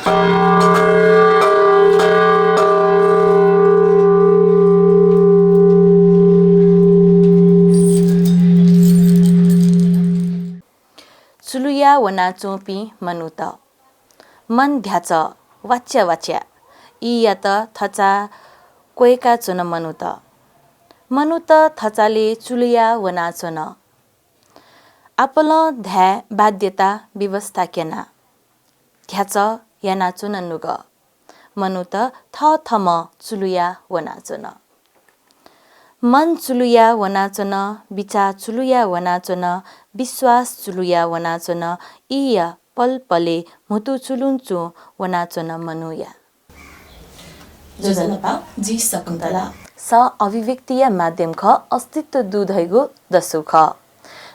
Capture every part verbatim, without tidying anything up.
चुलुया वनाच्वंपिं मनूत। मन ध्याचः, वाच्या वाच्या, ईयात थचा क्वय्काच्वन मनूत। मनूत थचालय् चुलुया वनाच्वन। आपालं धाये बाध्यता व्यवस्था क्यना। ध्याचः यानाच्वन नुगः। मनूत थथःम्हं चुलुया वनाच्वन। मन चुलुया वनाच्वन, बिचाः चुलुया वनाच्वन, विश्वास चुलुया वनाच्वन, ईया पलपलय् म्हुतु चुलुं चुं वनाच्वन मनूया। ज्वजलपा, जि शकुन्तला। सः अभिव्यक्तिया माध्यम खः, अस्तित्व दु धइगु दसु खः।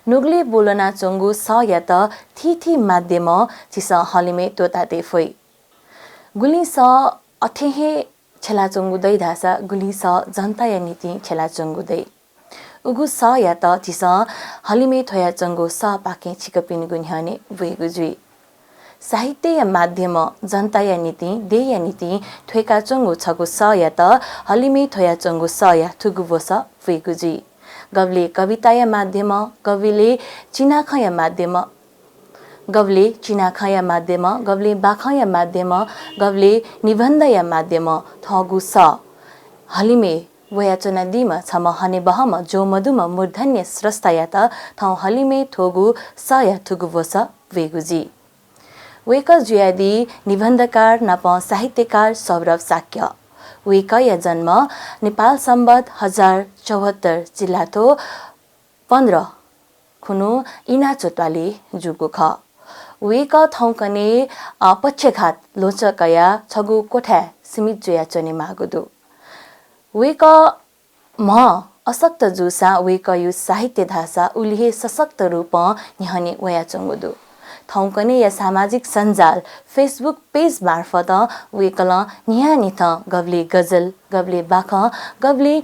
नुगलय् ब्वलनाच्वंगु सःयात थीथी माध्यमं झीसं हलिमय् त्वःतातये फइ। गुलिं सः अथे हे छ्यलाच्वंगु दइ धाःसा गुलिं सः जनताया निंतिं छ्यलाच्वंगु दइ। उगु सःयात झीसं हलिमय् थ्वयाच्वंगु सःपाखें छिकपिनिगु न्ह्यःने ब्वयेगु जुइ। साहित्यया माध्यमं जनताया निंतिं, देय्‌या निंतिं थ्वय्काच्वंगु छगू सःयात हलिमय् थ्वयाच्वंगु सःया थुगु ब्वसः ब्वयेगु जुइ। गबलें कविताया माध्यमं, गबलें चिनाखँया माध्यमं, गबलें चिनाखँया माध्यमं, गबलें बाखंया माध्यमं, गबलें निबन्धया माध्यमं थःगु सः हलिमय् वयाच्वनादीम्ह छम्ह हनेबहःम्ह ज्वःमदुम्ह मूर्धन्य स्रष्टायात थौं हलिमय् थ्वःगु सःया थुगु ब्वसः ब्वयेगु जुइ। वय्कः जुयादी निबन्धकार नापं साहित्यकार सौरभ शाक्य। वय्कःया जन्म नेपाल संवत् हजार चौहत्तर चिल्लाथ्व पन्ध्र खुन्हु इनाचो त्वालय् जूगु खः। वय्कः थौंकन्हय्, अ, पक्षघात ल्वःचा कयाः छगू क्वथाय् सीमित जुयाच्वनेमाःगु दु। वय्कः म्ह अशक्त जूसां वय्कःयु साहित्य धाःसा उलि हे सशक्त रूपं न्ह्यःने वयाच्वंगु दु। थौंकन्हय्‌या सामाजिक सञ्जाल Facebook page मार्फतं वय्कलं न्हियान्हिथं गबलें गजल, गबलें बाखं, गबलें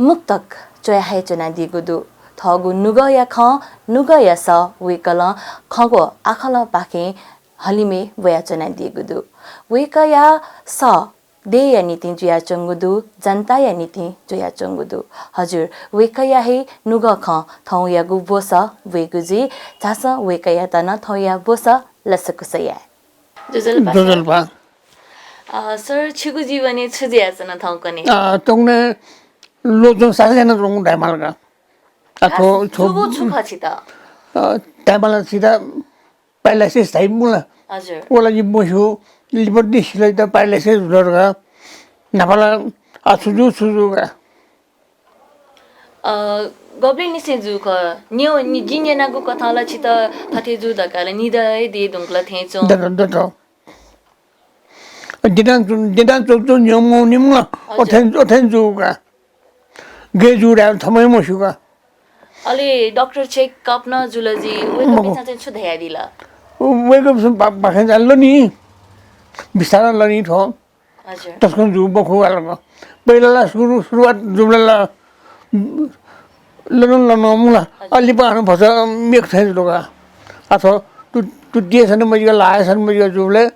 मुक्तक च्वयाहयाच्वनादीगु दु। थःगु नुगःया खँ, नुगःया सः वय्कलं खँग्वः आखलंपाखें हलिमय् ब्वयाच्वनादीगु दु। वय्कःया सः देय्‌या निंतिं जुयाच्वंगु दु, जनताया निंतिं जुयाच्वंगु दु। हजुर, वय्कःया हे नुगः खँ थौंयागु ब्वसः ब्वयेगु जुइ। झासँ वय्कःयात नं थौंया ब्वसः लसकुस याये। ज्वजलपा सर। ज्वजलपा। अ, सर, छिगु जीवनय् छु जुयाच्वन थौंकन्हय्? अ, थौंकन्हय् ल्वःचा सासः यानाच्वंगु धायेमाल का। अ, खास थ्व, थ्व, जुगु छु खः छित? अ, धायेमाल छित paralysis धाइ मुला। हजुर। व ला जि मस्यू, लिपा निसिल त paralysis जुल का। न्हापा ला, अ, छु जू, छु जू का। अ, गबलेंनिसें जू खः? न्यं, नि-, जिं न्यनागु कथं ला छित थथे जू धकाः ला निदँ हे दये धुंकल थें च्वं। दत, दत। दिनां, दिनां च्वंच्वं न्यं मवनी मुला। हजुर। ओथें, ओथें जू का। गय् जू धाये थमं हे मस्यू का। अले डाक्टर check up नं जुल जि, वय्कःपिन्सं चाहिँ छु धयादिल? वय्कःपिन्सं बा-, बाखं चाहिँ लनी। बिस्तारं लनी थ्व। हजुर। तसकं जू मखु अलग। पहिला ला सुरु, सुरुवात जूबलय् ला लन लन मुला। हजुर। अ, लिपा हानं भचा मेगु थें जुल का। अथवा तु, तु दिए सन मजिका, लाए सन मजिका जूबलय्,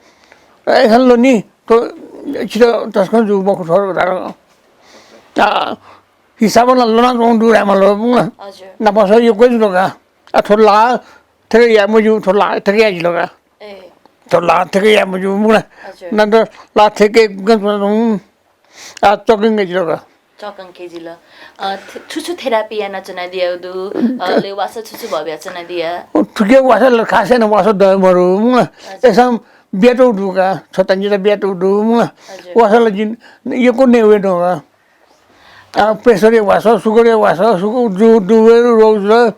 अ, अय्‌सां लनी, थ्व छित तसकं जू मखु थ्व धाल। अ, हिसाबं ला लनाच्वंगु दु धायेमाल मुला। हजुर। नापसः यक्व जुल का। अ, थ्व ला थथे याये मज्यू, थ्व ला थथे याये जिल का। ए। थ्व ला थथे याये मज्यू मुला। हजुर। नां त ला थथे गन च्वनाच्वंगु। आ, चकंके जिल का। चकंके जिल। अ, थ-, छु छु therapy यानाच्वनादियागु दु? अ, अले वासः छु छु भब्याच्वनादिया? ओ, थुकिया वासः ला खास याना वासः दये मरु मुला। हजुर। अय्‌सां बियातःगु दु का, छता निता बियातःगु दु मुला। हजुर। वासः ला जिं यक्व नये वये धुंका। आ, pressure या वासः, sugar या वासः, sugar जू, जू, रोग जुल।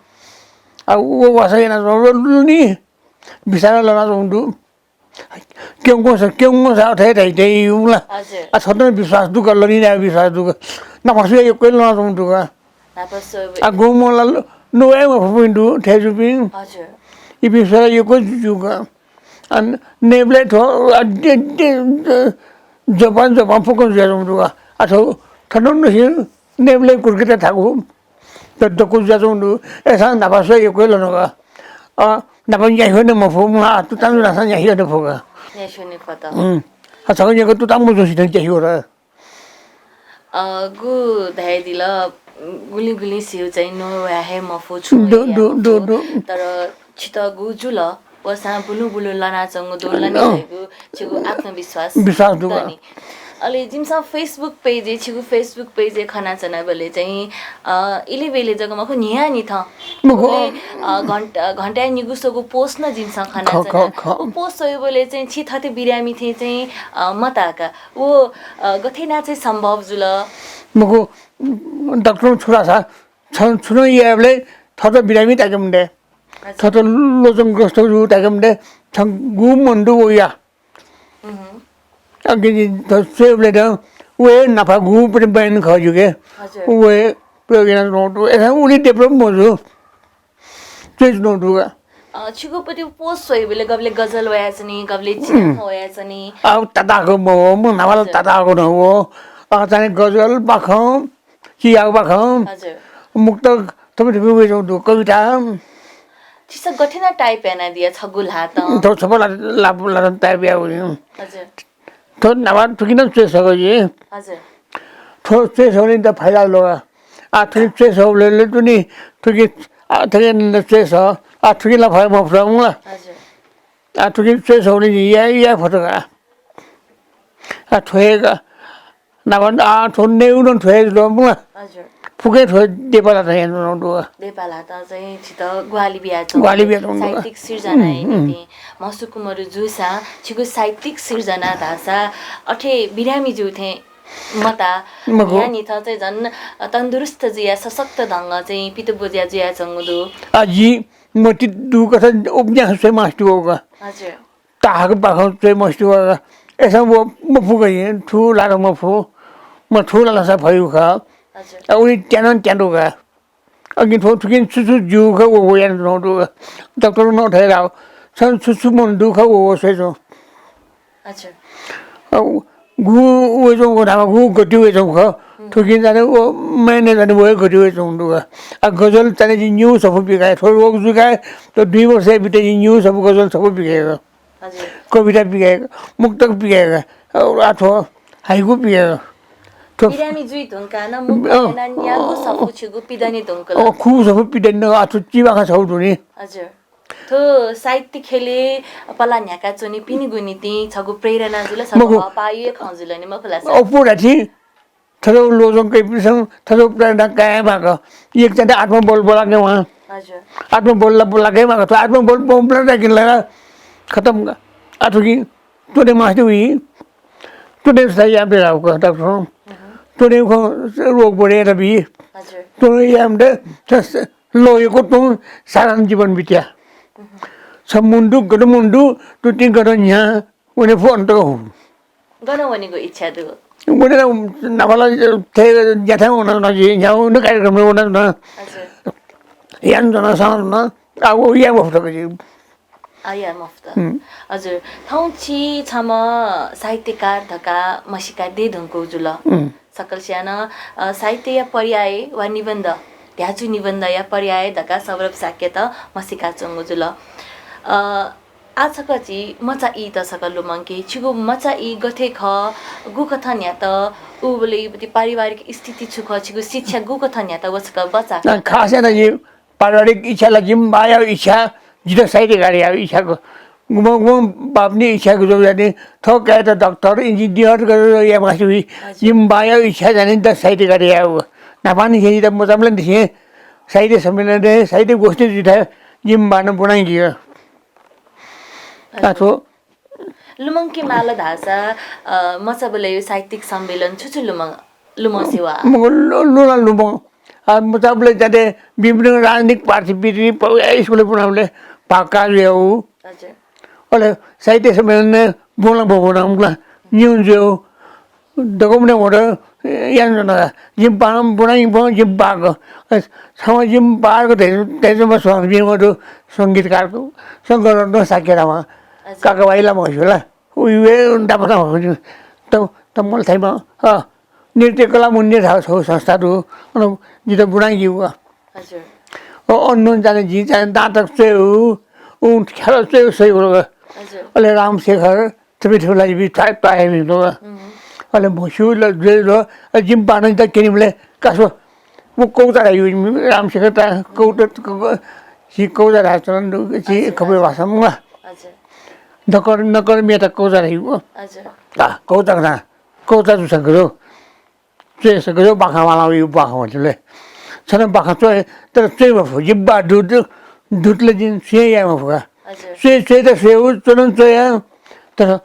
आ, व वासः यानाच्वंगु दु नि, बिस्तारं लनाच्वंगु दु। क्यंगुसा, क्यंगुसा अथे धाइ धाइ मुला। हजुर। आ, छता विश्वास दु का, लनी धाये विश्वास दु का। नापसः यक्व लनाच्वंगु दु का। नापसः आ, गुम्ह ला ल-, नुगः हे मफुपिं दु, थथे जूपिं। हजुर। इपिं स्वयाः यक्व जू का। आ, नयेबलय् थ्व, आ, दे, दे, द-, जपां, जपां फुक्कं जुयाच्वंगु दु का। आ, थ्व, थनंनिसें नयेबलय् कुर्कित थाकु। द-, दक्व जुयाच्वंगु दु। अय्‌सां नापसः यक्व लन का। अ, नापं न्यासि वने मफु, मुला, आ, तुतां जूसां न्यासि वने फु का। न्यास्यने फत। हम्म। आ, छगः न्यंक तुतां मजूसित च्यास्यू र। अ, गु धयादिल, गुलिं गुलिं स्यू चाहिँ नवाये हे मफु, छु दु, हे दु, दु, मफु। दु। तर छित गु जुल, वसां बुलुं बुलुं लनाच्वंगु दु, लने अँ। धइगु छिगु आत्मविश्वास विश्वास दु। दनि। अले जिमिसं Facebook page, छिगु Facebook page खनाच्वनाबलय् चाहिँ, अ, इलिबेले जक मखु, न्हियान्हिथं मखु। उबलय्, अ, घन्टा, घन्टाय् निगू स्वगु post नं जिमिसं ख, ख, खनाच्वना। ख। उ post स्वइबलय् चाहिँ छि थथे बिरामी थें चाहिँ, अ, मताः का। व, अ, गथे याना चाहिँ सम्भव जुल? मखु, डाक्टरं छु धाःसा, छं छुं नं यायेबलय् थःत बिरामी ताके मते। अच्छा। थःत लोचनग्रस्त जू ताके मते। छं गु मन दु व या। हम्म। अघि जि थ्व स्वयेबलय् नं व हे नापं गु पनि बयान खः जुके। हजुर। व हे प्रयोग यानाच्वनागु दु। अय्‌सां उलि develop मजू। च्वयाच्वनागु दु का। अ, छिगु पति post स्वइबलय् गबलय् गजल वयाच्वनी, गबलय् चिनाखँ वयाच्वनी। अब तताःगु मवः, म न्हापा ला हजुर। तताःगु नं वः। अ, चाहिँ गजल बाखं, चियागु बाखं, हजुर। मुक्तक, थुपिं थुपिं वयाच्वंगु दु, कविता। छिसं गथे याना type यानादिया छगू ल्हातं? थ्व छपा ला, ला, ला type याःगु नि। हजुर। थ्व न्हापा थुकिं नं च्वय् सकः जि। हजुर। थ्व च्वय् सकःगुलिं त फाइदा ल्वः। आ, थुकिं च्वय् सकःगुलिं तुनि, थुकिं, आ, थुकिं च्वय् सकः। आ, थुकिं ला फाइदा मफुत मुला। हजुर। आ, थुकिं च्वय् सकःगुलिं जि या, या फत का। आ, थ्व हे का। न्हापा, आ, थ्व नयेगु नं थ्व हे जुल मुला। हजुर। फुक्कं थ्व देपाः ल्हातं यानाच्वनागु दु। देपाः ल्हातं चाहिँ छित ग्वाहालि बियाच्वंगु ग्वाहालि बियाच्वंगु दु। साहित्यिक सिर्जनाया हम्म, हम्म। निंतिं। म्हसुकुमरु जूसां छिगु साहित्यिक सिर्जना धाःसा अथे बिरामी जू थें मता, मखु। न्हियान्हिथं चाहिँ झन् तन्दुरुस्त जुया सशक्त ढंगं चाहिँ पित बुझ्या जुयाच्वंगु दु। आ, जि मति दुकथं उपन्यास स्वये मास्ति वःगु का। हजुर। ताहाक बाखं च्वये मास्ति वःगु का। अय्‌सां व मफु का, थ्व ल्हातं मफु। म थ्व ल्हाःसा फइगु खः। हजुर। आ, उलि त्यानं त्यादु का। अघि थ्व थुकिं छु छु ज्यू खः व, व यानाच्वनागु दु का। डाक्टरं नं थथे धाः, छं छु छु मन दु खः व, व स्वयाच्वँ। अच्छा। अ, गु वयाच्वंगु धाःसा गु गति वयाच्वंगु खः। हम्म। थुकिं चाहिँ व मायने चाहिँ व हे गति वयाच्वंगु दु का। आ, गजल चाहिँ जिं निगू छपु पिकाये, थ्व रोग जुइकाः थ्व दुई वर्षया भित्र जिं निगू छपु गजल छपु पिकाये। हजुर। कविता पिकाये, मुक्तक पिकाये, अ, अथवा हाइकु पिकाये। थ्व बिरामी जुइ धुंकाः नं मुक्तक अँ, यानाः न्यागू अँ, छपु छिगु पिदने धुंकल। अँ, खुगू छपु पिदने, अथवा चिबाखं छपु दु नि। हजुर। थ्व साहित्य ख्यलय् पला न्ह्याकाच्वनीपिनिगु निंतिं छगू प्रेरणा जुल, छगू मखु। हःपाःया खँ जुल नि मखु ला सर? अप्वः धाःथें थज्याःगु लोचन कइपिन्सं थज्याःगु प्रेरणा काये माःगु। एक चाहिँ आत्मबल ब्वलाके माः। हजुर। आत्मबल ला ब्वलाके माःगु। थ्व आत्मबल ब्वंबलय् नं खतम का। आ थुकिं त्वने मास्ति वइ। त्वने सफा याये मते धाःगु का डाक्टरं। हम्म। त्वने खँ रोग बढे यात बी। हजुर। त्वने याये मते, छ, छ, लः यक्व त्वँ साधारण जीवन बित्या। हम्म। छ मन दु, गन मन दु, तुतिं गन न्ह्या, वने फु अन तक हुँ। गन वनेगु इच्छा दु? वने ला न्हापा ला थथे ज्याथाय् वनाच्वना जि, न्ह्यागु कार्यक्रमय् वनाच्वना। हजुर। यानाच्वना, सानाच्वना, आः व याये मफुत का जि। आः याये मफुत। हुँ। हजुर, थौं छि छम्ह साहित्यकार धकाः म्हसीका दये धुंकूगु जुल। हुँ। सकलसियां नं, अ, साहित्यया पर्याय वा निबन्ध, ध्याचु निबन्धया पर्याय धकाः सौरभ शाक्यत म्हसीकाच्वंगु जुल। अ, आः छकः झी मचा ईत छकः लुमंके। छिगु मचा ई गथे खः, गुकथं न्ह्यात, उबलय् पारिवारिक स्थिति छु खः, छिगु शिक्षा गुकथं न्ह्यात, व छकः बचा। अ, खास यानाः जि पारिवारिक इच्छा ला जिमि बाया इच्छा, जितः साहित्यकार यायेगु इच्छा क-, गुम्ह गुम्ह बापनि इच्छा गुजब यानि, थः काय्‌त डाक्टर, इन्जिनियर गथे याये मास्ति वइ। हजुर। जिमि बाया इच्छा चाहिँ जितः साहित्यकार यायेगु। न्हापांनिसें जितः मचाबलय्‌निसें साहित्य सम्मेलनय्, साहित्य गोष्ठी जुइथाय् जिमि बानं ब्वनायंकी। हजुर। आः थ्व लुमंके माल धाःसा, अ, मचाबलय् साहित्यिक सम्मेलन छु छु लुमं-, लुमंसे वा? मखु, लु-, लुमं ला लुमं। आ, मचाबलय् जाते विभिन्न राजनीतिक पार्टी पिटी प-, स्कुलय् पुनाबलय् भाग काः जुयागु। हजुर। अले साहित्य सम्मेलनय् ब्वं ला ब्वना, मखु ला, न्ह्यःने जुयागु। दक्वं मनय् वत, यानाच्वना। जिमि बानं ब्वनायंकी, जिमि बाःक। अ, छम्ह जिमि बाःक धयाच्वं-, धयाच्वंम्ह स्वांपिं व दु संगीतकार, शंकररत्न शाक्य धाःम्ह। हजुर। काकाबाइ ला म्हस्यू ला। उइ वे दापना हो। त, त मल थाइमा, अ, नृत्य कला मन्दिर धाःगु छगू संस्था दु। अन जितः ब्वनायंकीगु। हजुर। अ, अन जाने जि चाहिँ नाटक च्वयेगु, उ ख्याल च्वयेगु सही वल। हजुर। अले रामशेखर, बि थ्व लागि बि थाय् ताय् बि लो। अले म्हस्यू ल, जुइ लो, अ, जिम बानं त केनी बले कासो। वो कौता ला यु, रामशेखर ता, कौता, क-, क-, सी कौता ला चलन दु, सी खपे भाषा मुला। हजुर। नकर, नकर मेता कौता ला यु। हजुर। आ, कौता का, कौता जु संगरो। च्वय् सकल बाखा वाला यु बाखा वंतले। छन बाखा च्वय्, तर च्वय् मफु, जिब्बा दुत, दुतले जिं च्वय् याये मफु का। हजुर। च्वय्, च्वय् त च्वय् उ, च्वनं च्वय् या, तर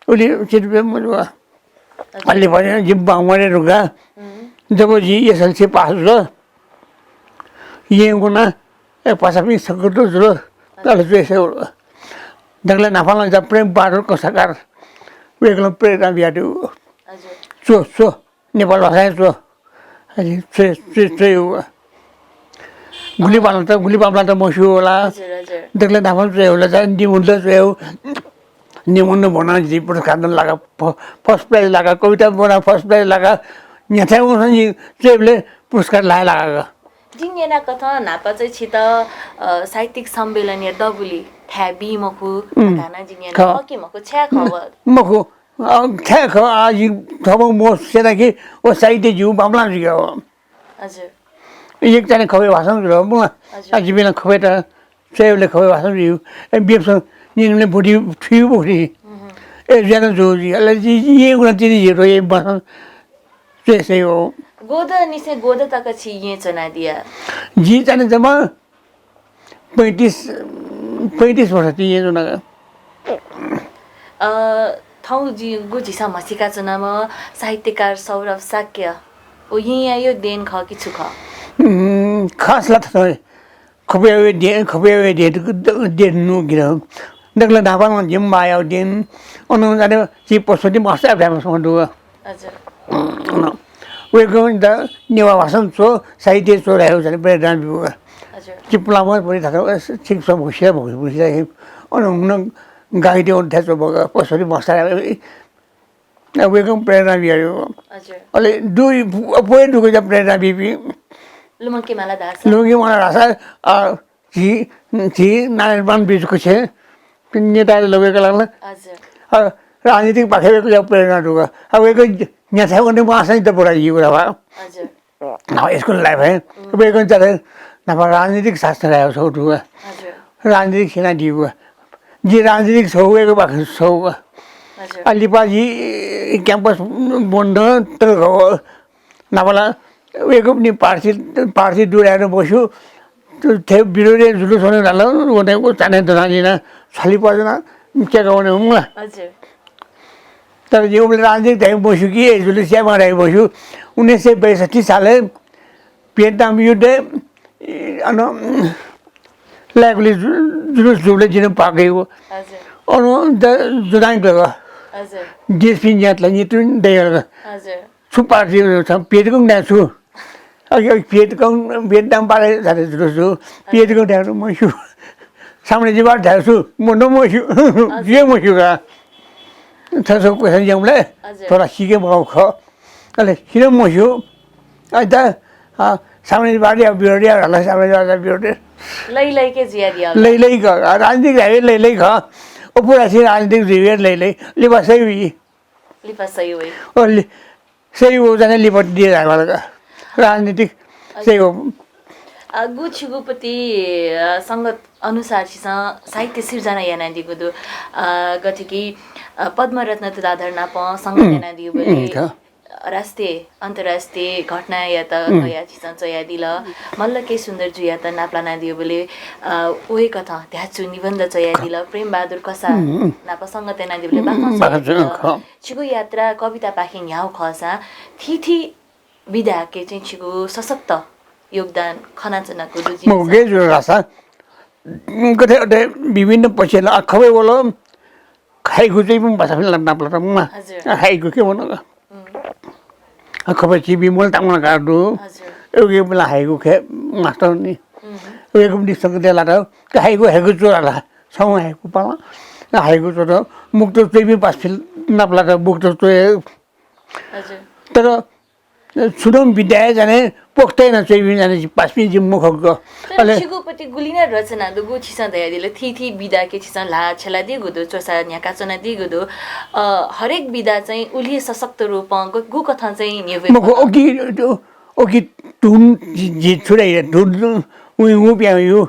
उलि चित बे मजुवा। हजुर। अलि भने जिब्बा मरे रुगा। हुँ। जब जि एसएलसी पास ल, यें गुना, ए, पासापिं सकल जुल, हजुर। तर च्वय् से उल। दगले नाफाला जा प्रेम बहादुर कसाकार, वेगलं प्रेरणा बियादु। हजुर। च्व, च्व। नेपाल भाषाय् च्व। अले च्वय्, च्वय्, च्वय् उ। गुलि बांलात, गुलि बांलात म्हस्यू होला। हजुर, हजुर। दकले नाफां च्वय् होला, जा निबन्ध च्वय् उ। निबन्ध ब्वना जि पुरस्कार लागा, फ-, first prize लागा, कविता ब्वना first prize लागा। न्ह्याथाय् वंसां जि च्वय्‌बलय् पुरस्कार लाये लागा। जिं न्यना कथं न्हापा चाहिँ छित, अ, साहित्यिक सम्मेलनया दबुली थाय् बी मखु, उम्। धकाः नं जिं न्यना खः। खः कि मखु, छाय् खः व? मखु। अ, थाय् खः, आ, जि थःम्हं मस्यू कि व साहित्य ज्यू बांमलाः जुइगु। हजुर। एक चान्हय् खबय् भाषां जुल, मुला। हजुर। आ, जिपिं नं खबय् त, च्वय्‌बलय् खबय् भाषां जुइगु। ए, बेपसं निनिबलय् बुद्धि थुइगु मखु नि। उहुँ। ए, ज्यानं जू जि। अले जि, जि यें गुना तिनि जि रो, ए, भाषां च्वय् सइ हो। गोदनिसें गोद तक छि यें च्वनादिया? जि चान्हय् जम्मा पैँतिस, पैँतिस वर्ष ति यें च्वना। अ, थौं जिगु झीसं म्हसीका च्वनाम्ह साहित्यकार सौरभ शाक्य, व येँयायो देन खः कि छु खः? उम्, खास ला थथे खपय् देन, खपय् देन, देन नु गिर। दकले न्हापां जिम बायाव देन, अन जाने छि पशुपति मास्टर अभ्यास दु। हजुर। अन वय्‌कलं द नेवाः भाषां च्व, साहित्य च्व धायेगु चाहिँ प्रेरणा ब्यूगु। हजुर। चिप्लामं परि धाका, अ, ठिक छ, भुसिया, भुसिया, भुसिया, अन हुन गाइडे अन थाय् च्वंबलय् पशुपति मास्टर, अ, वय्‌कलं प्रेरणा बियागु। हजुर। अले दु, अप्वः दुगु जा प्रेरणा बीपिं। लुमंके माला धाःसा। लुमंके माला धाःसा, अ, झी, झी नारायणपान बिजुकुछे नेता लवेका लागल। हजुर। अ, राजनीतिक पाखे वय्‌कःया प्रेरणा दुगु। अ, वय्‌कः न्याथाय् वने माःसां त बडा यू रवा। हजुर। अ, स्कुल लाइफ है। उम्। वय्‌कः जरे न्हापा राजनीतिक शास्त्र आयो छौ दुगु। हजुर। राजनीतिक सेना दिगु। जि राजनीतिक छौ वय्‌कः पाखे छौ। हजुर। अ, लिपा जि क्याम्पस बन्द तर न्हापा ला वय्‌कःपिनि पार्थी, पार्थी दुराय् नं बस्यू, थ्व विरोधय् जुलुस वने धाल, वने व चान्हय् दनादिना छलिपा जना चेका वने हुंला। हजुर। तर जिं उबलय् राजनीतिक धाइ बस्यू कि ए जुलुस यायेमाः धाइ बस्यू। उन्नाइस सय बैसट्ठी सालय् भियतनाम युद्धय्, ए, अन लाय्‌कुलि जु-, जुलुस जूबलय् जिं पाः गय्‌गु। हजुर। अन द-, जुदां गल। हजुर। देशपिं न्यात ला नितुं दय्‌गल। हजुर। छु पार्टी छ, भियतकङ धाये छु। अघि, अघि भियतकङ, भियतनाम पाले धाये छु, छु। भियतकङ धाये छु, मस्यू। साम्राज्यवाद धाये छु, म नं मस्यू। हजुर। जुया मस्यू का। थ्व सब question ज्याउँबलय् हजुर। थोडा सिके मगाउ ख। अले सिन मस्यू। अ, त, अ, साम्राज्यवाद या विरोध या धाल, साम्राज्यवाद या विरोध। लै लै के जुया दिया। लै लै ख, अ, राजनीतिक धाये लै लै ख। अप्वः राजनीतिक जुया लै लै। लिपा सही वइ। लिपा सही वइ। ओ, लि-, सही वइ जाने लिपा दिए धायेमाल का। राजनीतिक सही वइ। अ, गु छिगु पति, अ, संगत अनुसार छिसं साहित्य सिर्जना यानादीगु दु। अ, गथे कि, अ, पद्मरत्न तुलाधर नाप संगत उम्, यानादीगु उम्, बले, ख। राष्ट्रिय, अन्तर्राष्ट्रिय घटनायात उम्। कयाः छिसं च्वयादिल। मल्ल के सुन्दर जुयात नापलानादीगु बले, अ, वय्‌कथं ध्याचु निबन्ध च्वयादिल। प्रेमबहादुर कसाः उम्। नाप संगत यानादीगु बले उम्, बाखं बाखं च्वयादिल। ख। छिगु यात्रा कवितापाखें न्ह्याउ खःसां थीथी विधाके चाहिँ छिगु सशक्त योगदान खनाच्वनागु दु जिमिसं। मखु, गय् जुल धाःसा, गथे अथे विभिन्न पक्षय् ला खबय् वल, हाइकु चाहिँ पनि भाषा पनि नापलात मुला। हजुर। हाइकु के वन? उम्। खबय् छि विमल तामाङ का दु। हजुर। उके मला हाइकु खे मास्टर नि। उम्। उके पनि संगत यात ला, हाइकु, हाइकु च्वला ला। छौ हाइकु पाला। हाइकु च्वत, मुक्त च्वय्‌पिं पासापिं नापलात, मुक्त च्वय्। हजुर। तर छुं नं विधाय् जाने पोख्तय् नं च्वइपिं जाने पासापिं जि मखु का। तर अले छिगु पति गुलि नं रचना दु, गु छिसं धयादिल, थी थी विधाके छिसं ल्हाः छ्यलादीगु दु, च्वसा न्ह्याका च्वनादीगु दु। अ, हरेक विधा चाहिँ उलि सशक्त रूपं गु, गु कथं चाहिँ न्ह्यब्वये मखु, फत? ओकी, ओकी धुन जि, जि छु धाइ, धुन उइ, उ प्यां यु।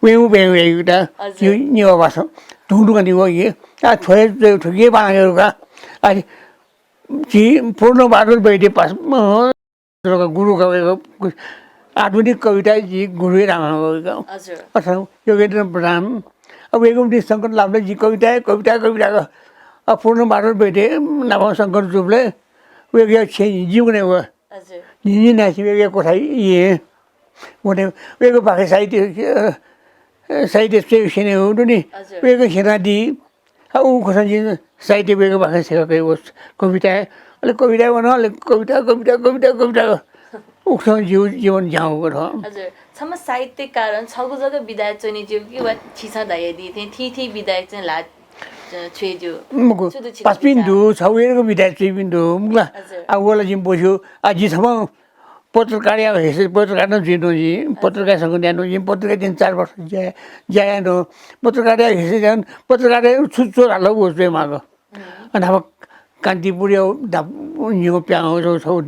उइ, उ प्यां यु, यु ता। हजुर। यु, नि व भाषा। धुन कति व ये। आ, थ्व हे, थ्व, थ्व के बाना यु का। आ, जि पूर्णबहादुर वैद्य पास, अ, गुरु का, वय्कः आधुनिक कविता जि गुरुए धाःम्ह वय्कः। हजुर। अथवा योगेन्द्र प्रधान। अब वय्कःपिनि संकट लाभले जि कविता, कविता, कविता का। अब पूर्णबहादुर वैद्य नाप संकट जूबले वय्कःया छेँ जीवनय् व। हजुर। झिंझिं नाय्‌सिं वय्कःया क्वथाय् येँ। वने वय्कः पाखें साहित्य, अ, साहित्य च्वय् स्यने हो नि। हजुर। वय्कः स्यनादी। आ, उ खःसा जिं साहित्य वय्कः पाखें छ्यला कयागु कविता, अले कविता वन, अले कविता, कविता, कविता, कविता। उखं जिगु जीवन ज्यां वःगु खः। हजुर, छम्ह साहित्यकार छगू जक विधाय् च्वने ज्यू कि वा छिसं धयादी थें थी थी विधाय् चाहिँ ल्हाः, अ, छ्वये ज्यू? मखु, पासापिं दु, छगू हे विधाय् च्वइपिं दु, मखु ला। हजुर। आ, व ला जिं ब्वस्यू, आ, जि छम्ह पत्रकारया हैसियत, पत्रकार नं जुइ नं जि, पत्रकार संगठन नं जि, पत्रकार तीन चार वर्ष ज्या, ज्या याना नं, पत्रकारया हैसियत याना, पत्रकारया छु च्वः धाल व च्वयेमाःगु। अ, न्हापा कान्तिपुरया न्हिगः प्यां छगू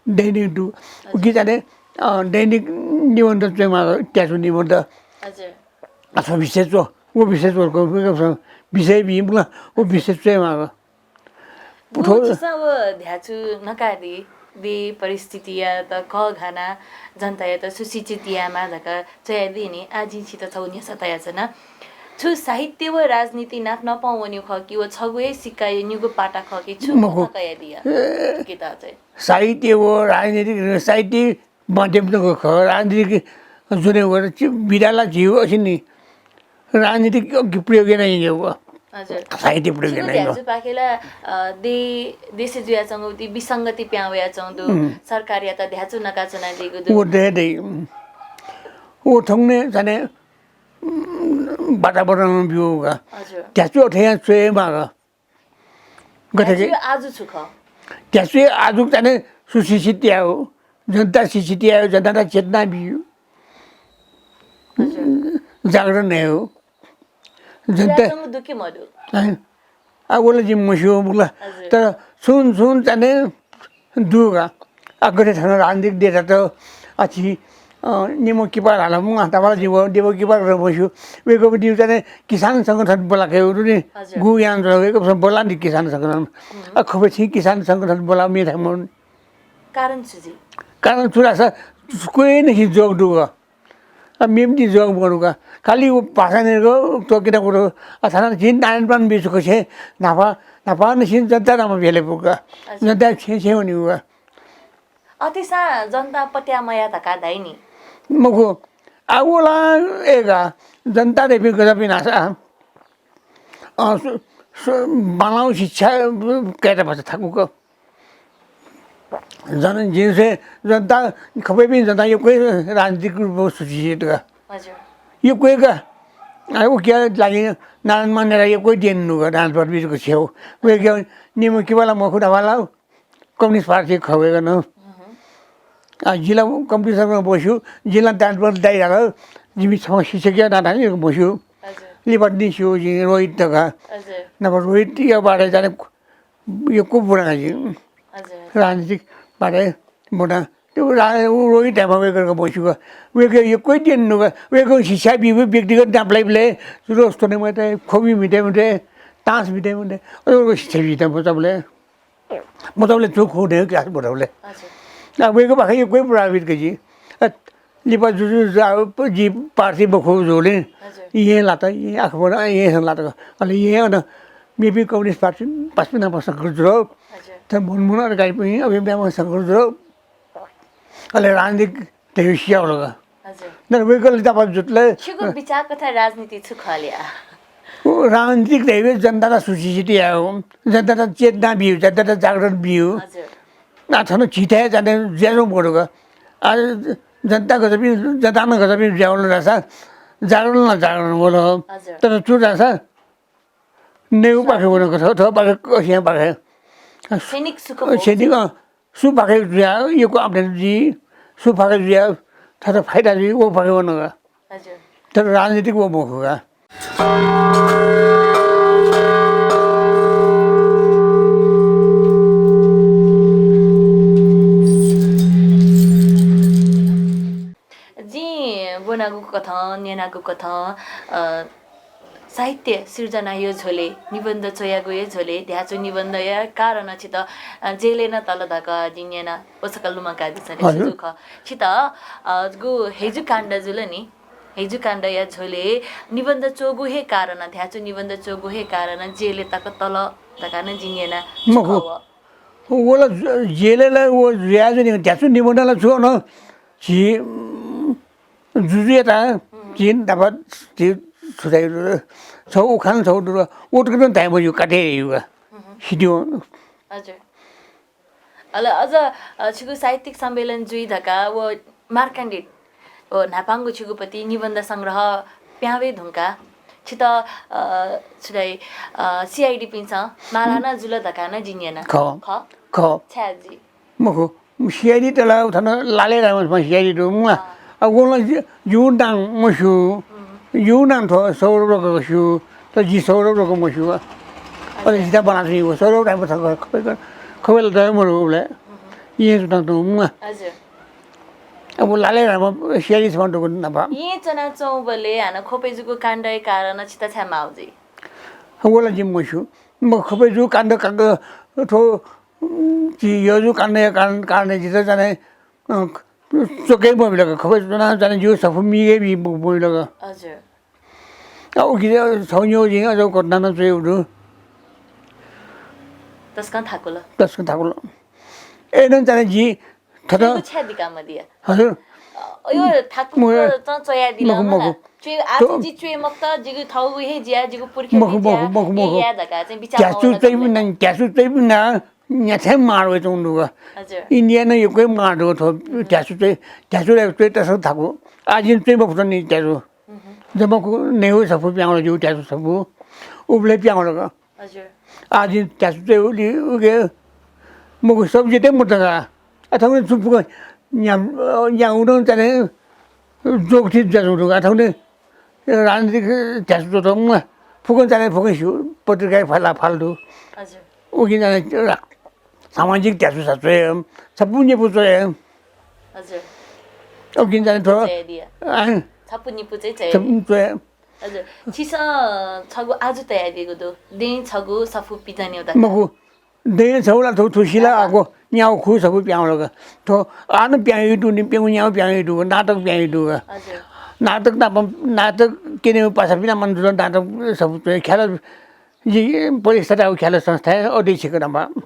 दैनिक दु। उकी जाने, अ, दैनिक निबन्ध च्वयेमाःगु, त्याच्वः निबन्ध। हजुर। अथवा विषय च्वः, व विषय च्वः, विषय बी, मखु ला, व विषय च्वयेमाःगु। व उठो। छिसं व ध्याचु नकादी, दे परिस्थितियात कःघाना जनतायात सुशिक्षित यायेमाः धकाः च्वयादी नि। आः जिं छित छगू न्ह्यसः तयाच्वना। छु साहित्य व राजनीति नाप नापं वनीगु खः कि व छगू हे सिक्काया निगू पाटा खः कि छु मखु। कथं कयादिया? ए। किता चाहिँ। साहित्य व राजनीतिक, साहित्य माध्यम जक खः, राजनीतिक जुने व चि-, विधा ला झीगु अछि नि। राजनीतिक प्रयोग याना यंगु व। हजुर। साहित्य प्रयोग छिगु याना यंगु। ध्याचुपाखें ला, अ, दे-, देशय् जुयाच्वंगु ति विसंगति प्यां वयाच्वंगु दु, उम्। सरकारयात ध्याचु नकाच्वनादीगु दु। व दे दे। उम्। व थौंकन्हय् जाने, उम्, वातावरण ब्यूगु का। हजुर। ध्याचु अथे यां च्वयेमाःगु। गथे कि ध्याचुया आजु छु खः? ध्याचुया आजु जाने सुशिक्षित यायेगु, जनता शिक्षित यायेगु, जनतायात चेतना बीगु। हजुर। जागरण यायेगु। जनता जुयाच्वंगु दु कि मदु? हैं? आ, व ला जिं मस्यू, मखु ला। हजुर। तर छुं छुं जाने दु का। आ, गथे थन राजनीतिक देशय् त अथे, अ, निम्ह किपा धाल, मखु ला, तापाला जिं व निम्ह किपा धाल मस्यू। वय्कःपिं जाने किसान संगठन ब्वला कयागु दु नि। हजुर। गु यानाच्वन वय्कःपिं ब्वला नि किसान संगठन। हुँ। आ, खपय् छिं किसान संगठन ब्वला मेथाय् मदु। कारण छु जुइ? कारण छु धाःसा क्वय् नं हि जोग दु का। आ, मेपिं जोग मदु का। खालि व भाषा न्यंक त्वःतिना कुतः। आ, थाना झी नारायणपान बीजुक छेँ न्हापा, न्हापांनिसें जनता नाप ब्यलय् फु का। अच्छा। जनता छेँ छेँ वनीगु का। अथेसां जनता पत्याः मयाः धकाः धाइ नि। मखु। आ, व ला ए का। जनता धइपिं गज्याःपिं धाःसा, अ, सु-, सु-, बांलाःगु शिक्षा कायेत भचा थाकु का। जन-, जिं स्वये जनता, खपय्पिं जनता यक्व हे राजनीतिक रूपं सुशिक्षित का। हजुर। यक्व हे का। आ, उकिया लागि नारायणमान नेतां यक्व हे देन नु का, नारायणपान बीजुक छेँय्। वय्कः निम्ह किपा ला मखु धाःसा ला कम्युनिस्ट पार्टी खः वय्कः नं। आ, जि ला कम्युनिस्ट पार्टीं ब्वस्यू, जि ला नारायणपान दाइ धाल, जिमि छम्ह शिक्षकया नातां वय्कः ब्वस्यू। हजुर। लिपा निस्यू जिं रोहित धकाः। हजुर। नापं रोहितया बारे जाने यक्व ब्वना जिं। हजुर। राजनीतिक बारे ब्वना। त्यो रा-, उ रोहित धायेम्ह वय्कःयात ब्वस्यू का। वय्कः यक्व हे देन नु का। वय्कलं शिक्षा बीगु व्यक्तिगत नापलाइबलय् रोज त्वने मते, ख्वबि म्हिते मते, तास म्हिते मते। अले वय्कलं शिक्षा बीत मचाबलय्। मचाबलय् छु खः नं क्लास मचाबलय्। हजुर। आ, वय्कःपाखें यक्व हे प्रभावित का जि। अ, लिपा जुजुं जा-, जि पार्टी मखु जूगुलिं हजुर। येँ लात, येँ आखः ब्वना, येँसं लात। अले येँ अन मेपिं कम्युनिस्ट पार्टी पासापिं नाप संघर्ष जुल। हजुर। तर मनमोहन अधिकारीपिं अभिमन्युपिं संघर्ष जुल। अले राजनीतिक धइगु सियावल का। हजुर। तर वय्कःले नापं जुल। छिगु बिचाः कथं राजनीति छु खः ले आ? उ राजनीतिक धइगु जनतायात सुशिक्षित यायेगु, जनतायात चेतना बीगु, जनतायात जागरण बीगु। हजुर। आ, थन झीथाय् जाने जुयाच्वंगु मदु का। आ, जनता गज्याःपिं, जनता नं गज्याःपिं जुयावल धाःसा जागरण ला जागरण वल। हजुर। तर छु धाःसा नयेगु पाखे वन का, थः, थः पाखे, कसिया पाखे। सैनिक सुख भोग सैनिक, अँ, सु पाखे जुया यक्व आम्दानी जुइ, सु पाखे जुया थःत फाइदा जुइ, व पाखे वन का। हजुर। तर राजनीतिक व मखु का। जिं ब्वनागु कथं, न्यनागु कथं, अ, साहित्य सिर्जनाया झ्वलय्, निबन्ध च्वयागुया झ्वलय्, ध्याचु निबन्धया कारणं छितः, अ, जेलय् नं तल धकाः जिं न्यना, व छकः लुमंकादिसँ ले हजुर। सुजु खः। छितः, अ, गु हेजु काण्ड जुल नि, हेजु काण्डया झ्वलय् निबन्ध च्वःगु हे कारणं, ध्याचु निबन्ध च्वःगु हे कारणं जेलय् तक तल धकाः नं जिं न्यना। मखु। व ला जु-, जेलय् ला व जुया जुनि, ध्याचु निबन्ध ला च्वं न, झी, उम्, जुजुयात झी न्हापा झी छु धाइ, छौ उखान छौ दुर, व तुक नं धाइ मज्यू, काटे हे यु का। सिद्यौ। हजुर। अले अझ, अ, छिगु साहित्यिक सम्मेलन जुइ धकाः व मार्कण्डेय, व न्हापांगु छिगु पति निबन्ध संग्रह प्याहां वये धुंकाः छितः, अ, छु धाइ, अ, CID पिन्सं माला नं जुल धकाः नं जिं न्यना। खः। खः? खः। छाय् जुइ? मखु। CID त ला थन लाले रामस्मा CID दु मुला। अँ। अब वं ला जि-, जिगु नां मस्यू। जिगु नां थ्व सौरभ रक स्यू। तर जि सौरभ रक मस्यू। अले जिता बनाच्वनी व सौरभ रामस्मा खबय्, खबय् ला दये मरु उबलय्। येँ च्वनाच्वं मुला। हजुर। अब लाले राम CID छम्ह दु न्हापा। येँ च्वनाच्वंबलय् हानं ख्वपय् जूगु काण्डया कारणं छितः छाय् माउ जुइ? व ला जिं मस्यू। म ख्वपय् जूगु काण्ड काग थ्व, उम्, झी यःजु काण्डया कारण, कारणं जितः चाहिँ, अ, च्वके मबिल का। ख्वपय् च्वना चाहिँ जिगु सफू मिगे बी मबिल का। हजुर। आ, उकिं छौ न्यौ जिं अझ घटना नं च्वयेगु दु। तसकं थाकुल। तसकं थाकुल। अय्‌नं चाहिँ जि थत छिगु छाय् दिका मदिया? हजुर। अ, यो थाकु मखु। तं च्वयादिल मखु, मला। मखु। च्वये, आः थ्व जि च्वये मखुत, जिगु थौगु हे ज्या, जिगु पुर्खे मखु, हे ज्या, मखु, मखु, हे मखु। ज्या धकाः चाहिँ बिचाः ध्याचु मौला चाहिँ जमले। बिना, ध्याचु चाहिँ बिना, न्याथाय् मार वइच्वंगु दु का। हजुर। इन्डिया नं यक्व हे मार दु थ्व, ध्याचु चाहिँ, ध्याचु चाहिँ, ध्याचु चाहिँ तसकं थाकु। आः जिं च्वये मखुत नि ध्याचु। जम्मा कु-, नयेगु सफू पिहां वल जिगु ध्याचु सफू। उबलय् पिहां वल का। हजुर। आः जिं ध्याचु चाहिँ उलि उके मखु, सब्जी चाहिँ मत का। आ, थौंकन्हय् छु फुक्क न्या-, न्यागु नं चाहिँ ज्वःगु थें जुयाच्वंगु दु का। आ, थौंकन्हय् राजनीतिक ध्याचु च्वत मुला। फुक्कं चाहिँ फुक्कं स्यू, पत्रिकाय् फाला फाल दु। हजुर। उकिं चाहिँ रा-, सामाजिक ध्याचु सा च्वये, सफू निपु च्वये। हजुर। उकिं चाहिँ थ्व च्वयादिया। आँ? सफू निपु चाहिँ च्वये। सफू च्वये। हजुर। छिसं छगू आजु तयादीगु दु। दँय् छगू सफू पिजन्यु धकाः। मखु। दँय् छगू ला थ्व, थ्व सिला आगो न्यागू खु सफू पिहां वल का। थ्व आः नं पिहां वइ दु नि, प्यंगू न्यागू पिहां वइ दु, नाटक पिहां वइ दु का। हजुर। नाटक नाप, नाटक क्यनेगु पासा पिना मन जुल नाटक सफू च्वये। ख्यालः जि पलिस्था धाःगु ख्यालः संस्थाया अध्यक्ष का नापं।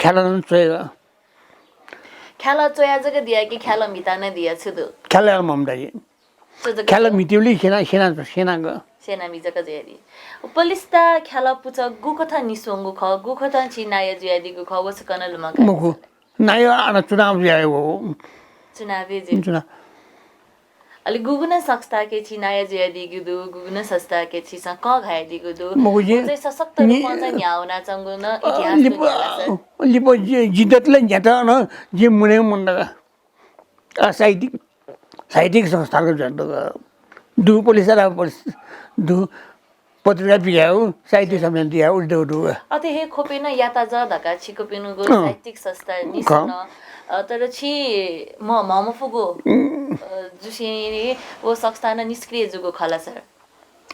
ख्यालः नं च्वये का। ख्यालः च्वया जक दिया कि ख्यालः म्हिता नं दिया छु दु? ख्यालः याल ममता जि। ख्यालः म्हितीबलय् स्यना, स्यना, स्यनागु। स्यनामि जक जुयादी। पलिस्था ख्यालः पुचः गुकथं निस्वंगु खः, गुकथं छि नायः जुयादीगु खः, व छकः नं लुमंका। मखु। नायः आः चुनाव जुयावः। चुनाव हे जुइ। चुनाव। अले गुगु नं संस्थाके छि नायः जुयादीगु दु, गुगु नं संस्थाके छिसं कःघायादीगु दु। मखु जि। व चाहिँ सशक्त नि-, रूपं चाहिँ न्ह्याः वनाच्वंगु नं अ, इतिहास लिपा, दुनियाला सर। लिपा जि, जि दतले न्ह्यात नं जि मुने मन दगा। आ, साहित्यिक, साहित्यिक संस्थाको जन्म दु, पलिस्था रा पलिस-, दु, पत्रिका पिकायु, साहित्य सम्मेलन दिया, उल्टो दु। अथे हे ख्वपय् नं याता ज धकाः छिकपिनिगु अँ। साहित्यिक संस्था निसन, अ, तर छि म-, म्ह मफुगु, अ, जुसेंलि व संस्था नं निष्क्रिय जूगु खला सर।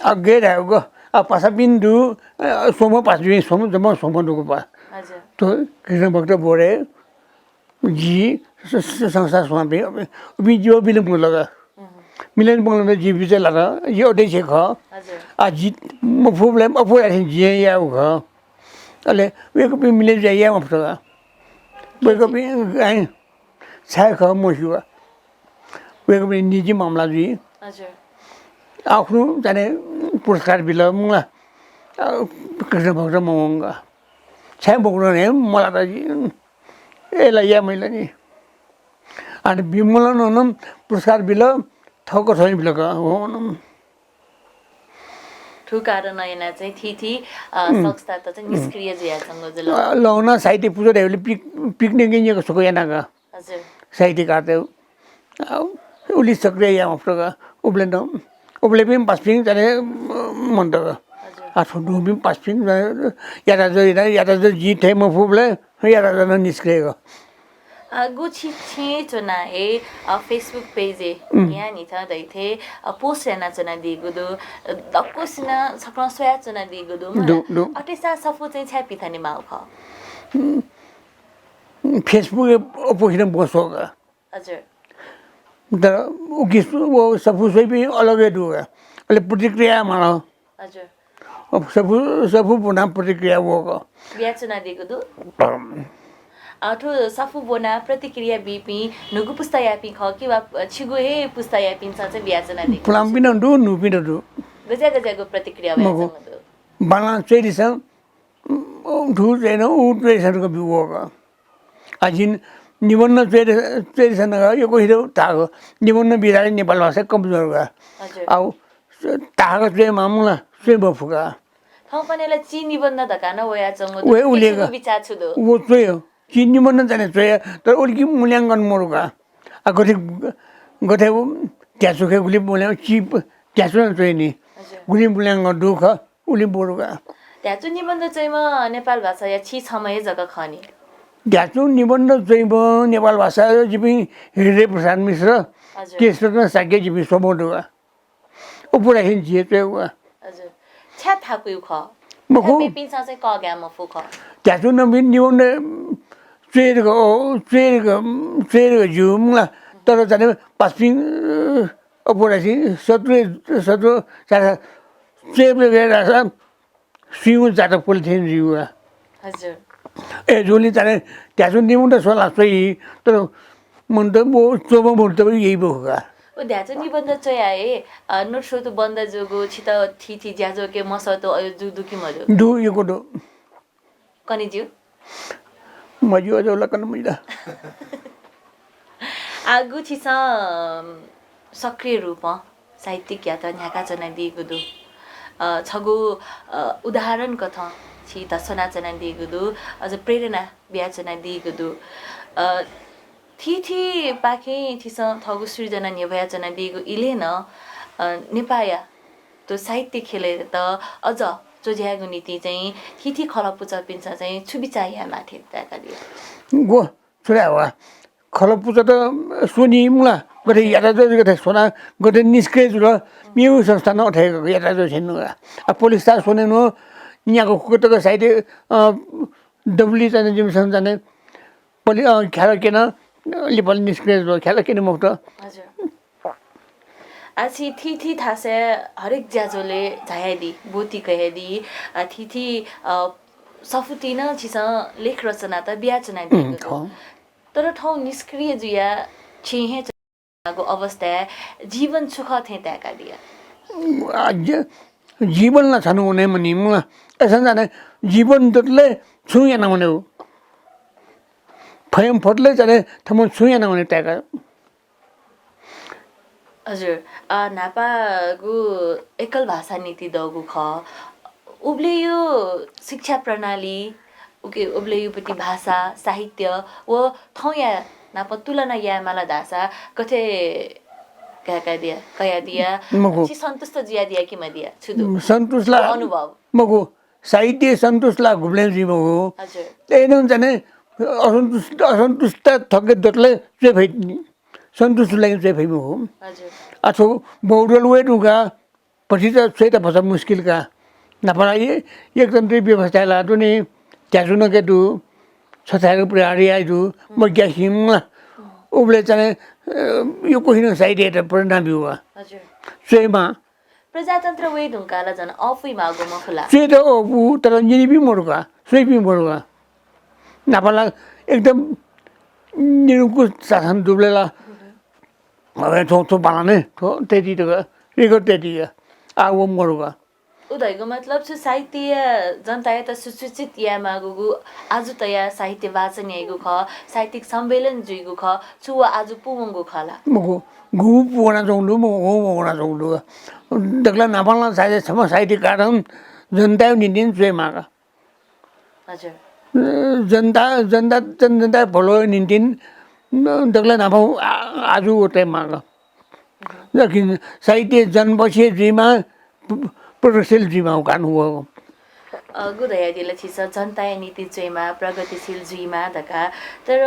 अग्गे धायेगु, आ, पासापिं दु, अ, स्वम्ह पासापिं, स्वम्ह, जम्मा स्वम्ह दुगु पा। हजुर। थ्व कृष्ण भक्त बोरे, जि स-, स-, संस्था स्वांपिं, उपिं जिगु मिलन पंगु लगा। मिलन पंगु लगा जि बिचय् लात, जि अध्यक्ष खः। हजुर। आ, जि मफुबलय् अफु धाःथें जिं यायेगु खः। अले वय्‌कःपिं मिले जुयाः याये मफुत का। वय्‌कःपिं, आँय, छाय् खः मस्यू का। वय्‌कःपिं निजी मामला जुइ। हजुर। आखुन्हु चाहिँ पुरस्कार बिल मुला। आ, कृष्ण भक्त मवंगा। छाय् मखुत हे मला त जि। ए ला या मैला नि। अनि विमलन नं पुरस्कार बिल, थःक थःकथं बिल का, हो नं। थ्व कारणं यानाः चाहिँ थीथी, अ, उम्। संस्थात चाहिँ निष्क्रिय जुयाच्वंगु जुल। अ, लौना साहित्य पुजा धयाबलय् पिक-, पिकनिक निक सुख यानागु। हजुर। साहित्यकारत, अ, उलि सक्रिय याये मफुत का। उबलय् नं, उबलय् पिं पासापिं चाहिँ, अ, मन्त का। हजुर। आ, थ्व न्हूपिं पासापिं, अ, यातायात, यातायात जि थें मफुबलय् यातायात नं निष्क्रिय का। अ, गु छि छेँ च्वना हे, अ, Facebook page-य् उम्। न्हियान्हिथं धइथें, अ, post यानाच्वनादीगु दु। अ, दक्वसिनं छकलं स्वयाच्वनादीगु दु, मला। दु, दु। अथेसां सफू चाहिँ छाय् पिथने माःगु खः? उम्, Facebook-य् अप्वः हिनं ब्वं स्वः का। हजुर। तर उकी सु-, व सफू स्वइपिं अलग हे दु का। अले प्रतिक्रिया माल। हजुर। अब सफू, सफू ब्वनाः प्रतिक्रिया वः का। बियाच्वनादीगु दु? अँ। अ, थ्व सफू ब्वनाः प्रतिक्रिया बीपिं न्हूगु पुस्तायापिं खः कि वा छिगु हे पुस्तायापिन्सं चाहिँ बियाच्वनादीगु दु? पुलांपिं नं दु, न्हूपिं नं दु। गज्याः गज्याःगु प्रतिक्रिया मखु। वयाच्वंगु दु? बांलाः च्वयादिसँ, उम्, थ्व च्वयादिसँ, उ च्वयादिसँ धकाः ब्यूगु का। आ, जिं निबन्ध च्वये, च्वयेधुन का, यक्व हित ताःगु। निबन्ध विधाय् नेपाल भाषा कमजोर का। हजुर। आउ, ताःगु च्वये माःम्ह ला च्वये मफु का। थौंकन्हय् ला चिनिबन्ध धकाः नं वयाच्वंगु दु। वय् उलि का। छिगु बिचाः छु दु? व च्वये। चिनिबन्ध चाहिँ च्वये, तर उलिकि मूल्यांकन मरु का। आ, गथे, गथे ध्याचु खय् गुलि मूल्यांकन, चि ध्याचु नं च्वये नि। हजुर। गुलि मूल्यांकन दु खः। उलि बरु का। ध्याचु निबन्ध च्वइम्ह नेपाल भाषाया छि छम्ह हे जक खः नि। ध्याचु निबन्ध च्वइम्ह नेपाल भाषा जिपिं हृदय प्रसाद मिश्र, हजुर। केशरत्न शाक्य जिपिं स्वम्ह दु का। अप्वः राखें जिं च्वयागु का। हजुर। छाय् थाकुइगु खः? मखु। छाय् मेपिन्सं चाहिँ कःघाये मफु खः? ध्याचु नबि निबन्ध च्वये धकाः, च्वये धकाः, च्वये धकाः ज्यू मला। तर चाहिँ पासापिं, अप्वः राखें शत्रु, शत्रु, सारा च्वय्‌बलय् गय् धाःसा स्वीगु जातक पुले थें जुइगु का। हजुर। अय्‌जूगुलिं चाहिँ ध्याचु निबन्ध स्वला स्वइ, तर मनूत व च्वंम्ह मनूत यइ मखु का। व ध्याचु निबन्ध च्वया हे, अ, नोट स्वतु बन्द जूगु, छित थीथी ज्याझ्वःके मसःतू अय् जू दु कि मदु? दु, यक्व दु। कने ज्यू? मज्यू, अझ ला कने मज्यू ला। आः गु छिसं सक्रिय रूपं साहित्यिकयात न्ह्याकाच्वनादीगु दु। अ, छगू, अ, उदाहरण कथं छित स्वनाच्वनादीगु दु, अझ प्रेरणा बियाच्वनादीगु दु। अ, थीथीपाखें छिसं थःगु सृजना न्ह्यब्वयाच्वनादीगु इलय् नं, अ, नेपाःया थ्व साहित्य ख्यलय्‌त अझ च्वज्यायेगु निंतिं चाहिँ थीथी खलःपुचःपिन्सं चाहिँ छु बिचाः यायेमाः थें ताय्‌कादिया? गु छु धाये वा? खलःपुचःत स्वनी मला, गथे यातायात गथे स्वना, गथे निष्क्रिय जुल, मेगु संस्था नं अथे यातायात छेन नुगा। आ, पुलिस थाय् स्वने नु, न्यागू खुकतक साहित्य, अ, दबुली चाहिँ जिमिसं चाहिँ पलि, अ, ख्याल क्यन, लिपा निष्क्रिय जुल, ख्याल क्यने मफुत। हजुर। आः छि थीथी थासय् हरेक ज्याझ्वलय् झायादी, ब्वति कयादी, आ, थीथी, अ, सफूतिइ नं छिसं लेख रचनात बियाच्वनादीगु उम्, दु। खः। तर थौं निष्क्रिय जुयाः छेँय् हे च्वनागु अवस्थाय् जीवन छु खः थें ताय्‌कादिया? आ, ज-, जीवन ला छन्हु वने मनि मला। अय्‌सां चाहिँ जीवन दतले छुं याना वने हो। फयम फतले चाहिँ थमं छुं याना वने ताय्‌का। हजुर, अ, न्हापागु एकल भाषा नीति दःगु खः। उबलय्‌यु शिक्षा प्रणाली, उके, उबलय्‌युपति भाषा, साहित्य व थौंया नाप तुलना यायेमाल धाःसा गथे कयादिया, कयादिया? मखु। छि सन्तुष्ट जुयादिया कि मदिया? छु दु? सन्तुष्ट ला अनुभव? मखु। साहित्य सन्तुष्ट ला गुबलें जुइ मखु। हजुर। अय्‌नं चाहिँ असन्तुष्ट, असन्तुष्ट थके दतले च्वये फइ नि। सन्तुष्ट लागि चाहिँ फइ मखु। हजुर। अथवा बहुदल वये धुंका, पछि त स्वयेत भचा मुस्किल का। न्हापा ला ए-, एकतन्त्री व्यवस्था ला दुने, ध्याचु नके दु, छथाय्‌क प्रहार याइ दु, मग्यासिम ला। उबले चाहिँ, अ, यक्व हिनं साहित्ययात प्रेरणा ब्यू का। हजुर। स्वयेमा। प्रजातन्त्र वये धुंकाः ला झन अःपुइ माःगु मखु ला? स्वयेत अःपु, तर न्यनीपिं मरु का, स्वइपिं मरु का। न्हापा ला एकदम निरंकुश शासन दुबले ला। अबे थ्व, थ्व बालाने, थ्व तेती तक, रिगर तेती का। आ वो मरु का। उ धइगु मतलब छु, साहित्य जनतायात सुसूचित यायेमाःगु, आजु तयाः साहित्य वाचन याइगु खः, साहित्यिक सम्मेलन जुइगु खः, छु व आजु पूवंगु खः ला? मखु, गु पूवनाच्वंगु दु, मखु, गु मपूवनाच्वंगु दु। दकलय् न्हापां ला साहित्य, छम्ह साहित्यकारं जनताया निंतिं च्वयेमाः। हजुर। जनता, जनता, जन-, जनताया भलोया निंतिं दकलय् न्हापां आ-, आजु व तयेमाः। लेकिन साहित्य जनपक्षीय जुइमा, प-, प्रगतिशील जुइमा व कान व। अ, गु धयादिल छिसं जनताया निंतिं च्वयेमा, प्रगतिशील जुइमा धकाः। तर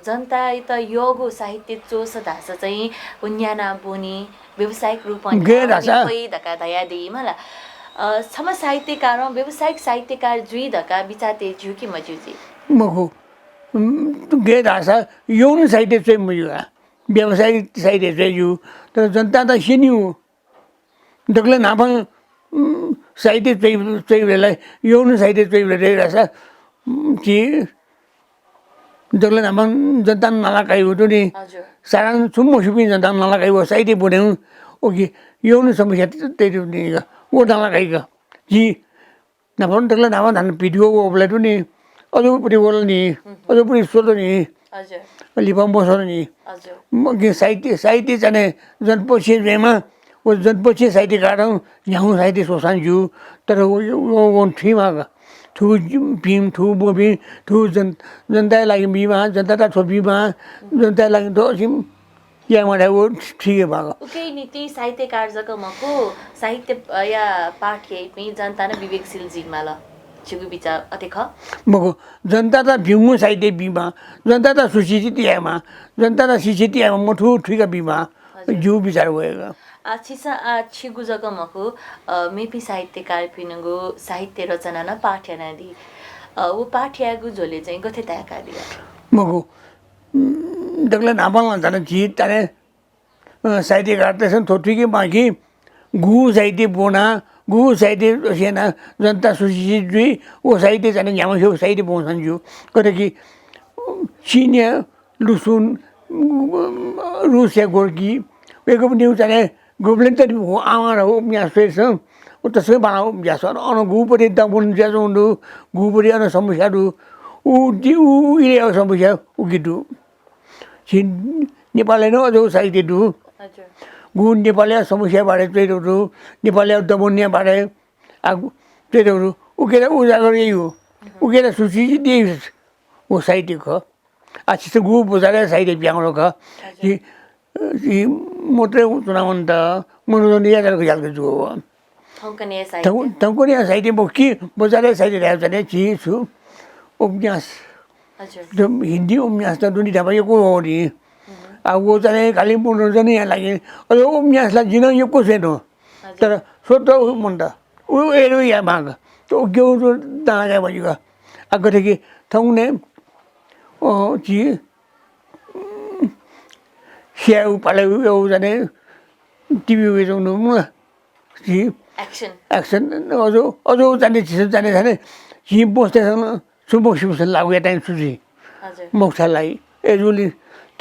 जनतायात यःगु साहित्य च्वःसा धाःसा चाहिँ व न्याना ब्वनी, व्यावसायिक रूपमा गय् न्ह्याः धाःसा वने फइ धकाः धयादीमा ला। अ, छम्ह साहित्यकारं व्यावसायिक साहित्यकार जुइ धकाः बिचाः तये ज्यू कि मज्यू जुइ? मखु। उम्, गय् धाःसा यौन साहित्य च्वये मज्यू का। व्यावसायिक साहित्य च्वये ज्यू, तर जनतायात स्यनीगु। दकलय् न्हापां, उम्, साहित्य च्वइ-, च्वइबलय् ला, यौन साहित्य च्वइबलय् धाःसा, उम्, झी दकलय् न्हापां जनतां नाला काइगु दु नि। हजुर। साधारण छुं मस्यूपिं जनतां नाला काइगु साहित्य ब्वनेगु, उकी यौन समस्या त-, तयादीगु नि का। व नाला काइगु। झी न्हापां दकलय् न्हापां धान भिडियो वःबलय् दु नि, अजूपट्टि वल नि, अजूपट्टि स्वल नि, हजुर। लिपा मस्वल नि। हजुर। म, कि साहित्य, साहित्य चाहिँ जनपक्षीय जुइमा, व जनपक्षीय साहित्यकारं न्ह्यागु साहित्य स्वःसां ज्यू, तर व, व, व थुइमा का। थु भिं, थु मभिं, थु जन-, जनताया लागि बीमा, जनतायात थ्व बीमा, जनताया लागि दःसिं याये माःथाय् व ठीक हे बांलाः। उकिया निंतिं साहित्यकार जक मखु, साहित्य, अ, या पाठ याइपिं जनता नं विवेकशील जुइमाल। छिगु बिचाः अथे खः? मखु, जनतायात भिंगु साहित्य बीमा, जनतायात सुशिक्षित यायेमा, जनतायात शिक्षित यायेमा, मथू थुइका बीमा, हजुर। जिगु बिचाः वय्‌कः। आ, छिसं, आ, छिगु जक मखु, अ, मेपिं साहित्यकारपिनिगु साहित्य रचना नं पाठ यानादी। अ, व पाठ यायेगु झ्वलय् चाहिँ गथे ताय्‌कादिया? मखु, उम्, दकलय् न्हापां ला झन झी ताने, अ, साहित्यकारतय्‌सं थ्व थुइके माः कि गु साहित्य ब्वना, गु साहित्य स्यना जनता सुशिक्षित जुइ, व साहित्य झन न्ह्याम्ह स्यू साहित्य ब्वंसां ज्यू। कथं कि, अ, चिनया लुसुन, अ, रुसया गोर्की, वय्‌कःपिनिगु चाहिँ गुबलें तनि आवां व उपन्यास स्वयेसं, व तसकं बांलाः उपन्यास। अन, अन गुपति दमन जुयाच्वंगु दु, गुपति अन समस्या दु, उ दि, उ, उ इलय् समस्या उकी दु। झी नेपालय् नं अज्याःगु साहित्य दु। हजुर। गु नेपालया समस्या बारे च्वयातःगु दु, नेपालया दमनया बारे आ च्वयातःगु दु। उकियात उजागर याइगु, उकियात सुसूचित याइगु व साहित्य खः। आ, छिसं गु बजारया साहित्य पिहां वल खः। हजुर। झी, झी मोटरय् च्वनावनेत मनोरञ्जन यायेत याःगु जक जू। थौंकन्हय्‌या साहित्य? थौं-, थौंकन्हय्‌या साहित्य मखु कि, बजारया साहित्य धायेबलय् चाहिँ झी छु, उपन्यास। हजुर। त हिन्दी उपन्यास त दुने न्हापा यक्व वः नि। आ, व चाहिँ खालि मनोरञ्जनया लागि। अले उपन्यास ला जिं नं यक्व स्वये धुन। हजुर। तर स्वत उ मन्त। उ एरु या माग। त उ ग्यौ जो दाना काय बजिक। आ, गथे कि थौंकन्हय्, अ, झी, उम्, स्याउ पाले उ, उ जाने टिभी उ जौन मुला। झी action। Action, अजो, अजो जाने झीसं जाने जाने, झी बस्ते सन, सुबो सिबसन लागू या time सुझी। हजुर। मोक्ष लाई, ए जुली,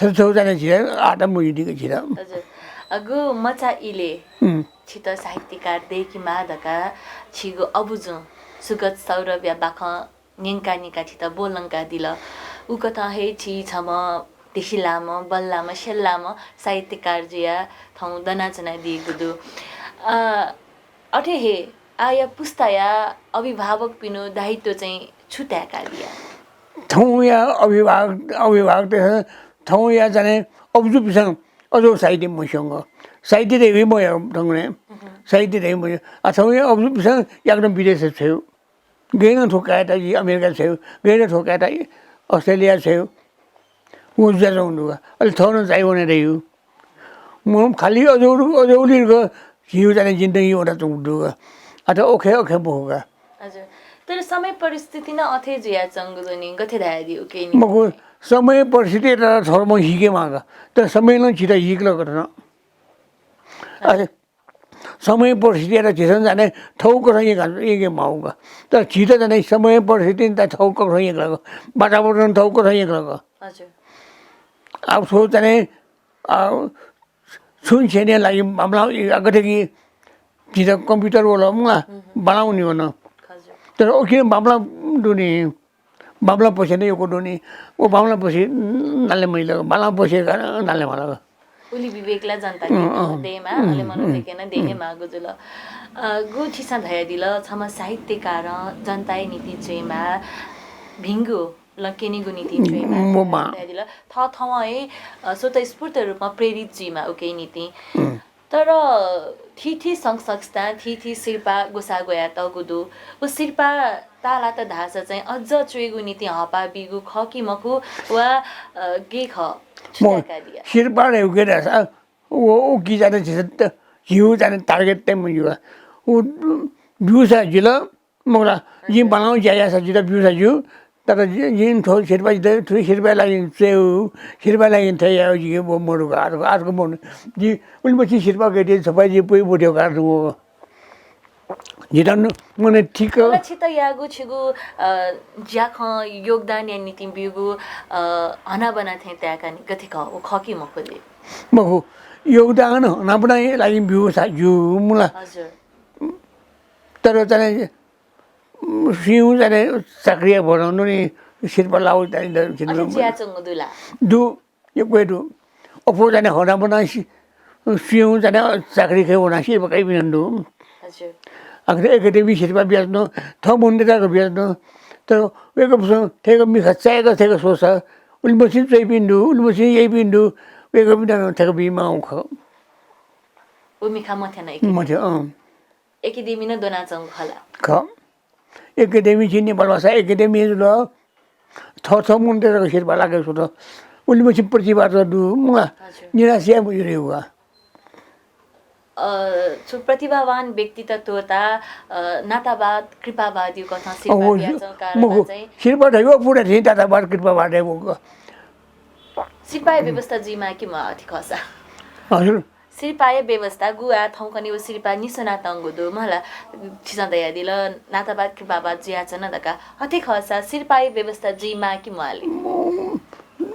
थो, थो जाने झीसं, आटा मुइ दिक झीसं। हजुर। अ, गु मचा इले, उम्। छित साहित्यकार दय्‌केमाः धकाः, छिगु अबुजुं, सुगत सौरभया बाखं, न्यंका न्यंका छित ब्वलंकादिल। उकथं हे छि छम्ह देसिलाम्ह, बल्लाम्ह, स्यल्लाम्ह साहित्यकार जुयाः थौं दनाच्वनादीगु दु। अ, अथे हे आःया पुस्ताया अभिभावकपिनिगु दायित्व चाहिँ छु ताय्‌कादिया? थौंया अभिभावक, अभिभावकतय्‌सं थौंया जाने अबुजुपिसं अजो साहित्य मस्यंक। साहित्य धइगु मयः थौंकन्हय्। साहित्य धइगु मयः। आ, थौंया अबुजुपिसं याकनं विदेशय् छ्वयु। गय् नं थ्व काय्‌त जि अमेरिका छ्वयु, गय् नं थ्व काय्‌त अस्ट्रेलिया छ्वयु। व जुयाच्वंगु दु का। अले थः नं जाइ वने दइगु। म खालि अजौलि, अजौलि ग झिउ जाने जिन्दगी वनाच्वंगु दु का। अथे ओखे ओखे मखु का। हजुर। तर समय परिस्थिति नं अथे जुयाच्वंगु दु नि, गथे धयादिउ उकिया नि? मखु, समय परिस्थितियात थःम्हं हिके माः का। तर समयं नं झीत हिकल का थन। अथे समय परिस्थितियात झीसं जाने थौंकथं यंका, यंके माःगु का। तर झीत जाने समय परिस्थितिं त थौंकथं यंकल का, वातावरण थौंकथं यंकल का। हजुर। अब थ्व जाने, आ, छुं छेनया लागि मामला अगाडि कि झीत कम्प्युटर वल मुला, बांलाः वनी वन। तर ओ किन बांमलाः दुनि, बांमलाः पसे नै यक्व दुनि, ओ बांमलाः पसे नाले मैल, बांमलाः पसे नाले मला। उलि विवेकला जनताके देयेमा, अले मनूतय्‌के नं देयेमाःगु जुल। अ, गु छिसं धयादिल, छम्ह साहित्यकारं जनताया निंतिं च्वयेमाः, भिंगु लँ क्यनेगु निंतिं च्वयेमाः धयादिल। थःथवं हे, अ, स्वतःस्फूर्त रूपमा प्रेरित जुइमाः उकिया निंतिं। तर थीथी संघ संस्थां थीथी सिरपाः ग्वसाः ग्वयातःगु दु। व सिरपाः ताःलात धाःसा चाहिँ अझ च्वयेगु निंतिं हःपाः बीगु खः कि मखु वा, अ, गय् खः? छु ताय्‌कादिया? सिरपाः धयागु गय् धाःसा व, व कि जाने झीसं त, झीगु जाने target तये मज्यू का। व ब्यूसा जिल, मखु ला, जिं बांलाःगु ज्या याःसा जित ब्यूसा ज्यू, तर जि, जिं थ्व सिरपाः जित थ्व सिरपाःया लागि च्वयेगु, सिरपाःया लागि थथे यायेगु जिके व मदु का, आजको, आजको मदु। जि उलिमछि सिरपाः गय् दइ, छपाः जि पुइ बुद्यौ का व। जित नु, मने ठीक। अले छित याःगु छिगु, अ, ज्याखँ योगदानया निंतिं ब्यूगु, अ, हनाबना थें ताय्‌का नि गथे खः, व खः कि मखु ले? मखु, योगदान हनाबनाया लागि ब्यूसा ज्यू मुला। हजुर। तर चाहिँ, उम्, स्वीगू चाहिँ चाकरी याये भ्वय् नं दु नि, सिरपाः लाःगु चाहिँ द-, अथे जुयाच्वंगु दु ला? दु, यक्व हे दु। अप्वः चाहिँ हनाबना सि-, स्वीगू चाहिँ चाकरी खँय् वनाः सिरपाः काइपिं नं दु। हजुर। आखिर एकेडेमी सिरपाः बियाच्वन, थः मनूतय्‌त तक बियाच्वन। तर वय्‌कःपिन्सं थथे मिखा चाय्‌क थथे स्वःसा, उलिमछि च्वइपिं दु, उलिमछि याइपिं दु, वय्‌कःपिन्त नं थथे बीमाःगु खः। व मिखा मथ्यन एकेडेमी। मथ्यन, अँ। एकेडेमी नं द्वनाच्वंगु खः ला? खः। एकेडेमी झी नेपाल भाषा एकेडेमी जुल। थःथः मनूतय्‌त सिरपाः लाके स्वत। उलिमछि प्रतिभा त दु, मुला। हजुर। निराश याये मज्यू रे वा। अ, छु प्रतिभावान व्यक्तित त्वःता, अ, नातावाद, कृपावादया कथं सिरपाः बियाच्वंगु कारणं मखु, चाहिँ सिरपाः धयागु अप्वः थें नातावाद, कृपावाद हे मखु। सिरपाःया व्यवस्था जुइमाः कि म्वाः अथे खःसा? हजुर। सिरपाःया व्यवस्था गु आः थौंकन्हय् व सिरपाः निस्वनातःगु दु, मला, छिसं धयादिल, नातावाद, कृपावाद जुयाच्वन धकाः। अथे खःसा सिरपाःया व्यवस्था जुइमाः कि म्वाः ले?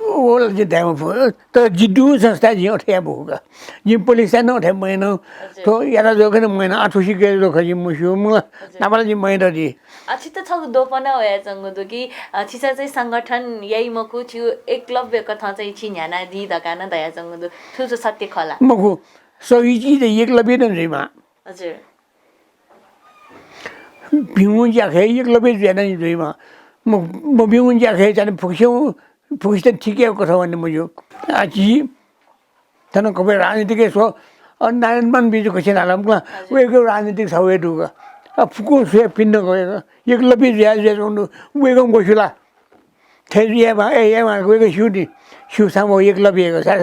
व ला जिं धाये मफु, तर जि दुगु संस्थाय् जिं अथे याये मफु का। जिं पुलिसय् नं अथे मयाना, हजुर। थ्व याना जूगु नं मयाना, आः थुसी गय् जूगु खः जिं मस्यू, मुला, हजुर। नापं ला जिं मयाना ति। अ, छित छगू द्वपं वयाच्वंगु दु कि, अ, छिसं चाहिँ संगठन याइ मखु, छिगु एकलव्य कथं चाहिँ छि न्ह्यानादी धकाः नं धयाच्वंगु दु। थ्व छु सत्य खः ला? मखु, सही चिज एकलव्य नं जुइमाः। हजुर। भिंगु ज्याखँय् एकलव्य जुयाः नं जुइमाः। म, मभिंगु ज्याखँय् चाहिँ फुक्कसिनं, फुक्कसित ठीक यायेगु कथं वने मज्यू। आः झी थन कबय् राजनीतिकय् स्व, अ, नारायणमान बिजुं खँ न्ह्याल मखु ला, हजुर। वय्‌कःया राजनीतिक छगू हे दु का। अ, फुक्कं स्वयाः पिने दु का, एकलव्य जुयाः जुयाच्वंगु दु, वय्‌कलं ग्वस्यू ला। थथे यायेमाः, ए, यायेमाः, वय्‌कलं स्यू नि, स्यूसां व एकलव्य हे का।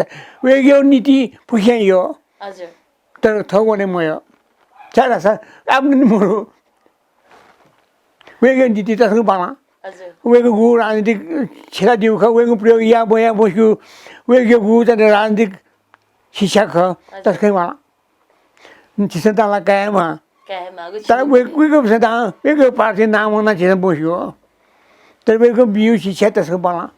वय्‌कःया नीति फुक्कसियां यः। हजुर। तर थः वने मयः। छाय्‌धाःसा आपालं नि मदु। वय्‌कःया नीति तसकं बांलाः। हजुर। वय्‌कःगु राजनीतिक छेँय् दीगु खः, वय्‌कलं प्रयोग याः मयाः मस्यू, वय्‌कःगु चाहिँ राजनीतिक शिक्षा खः, हजुर। तसकं बांलाः। झीसं दांलाः कायेमाः। कायेमाःगु तर वय्‌कःपिन्सं दां, वय्‌कःया पार्टीया नां वनाः झीसं मस्यू। तर वय्‌कलं बीगु शिक्षा तसकं बांलाः।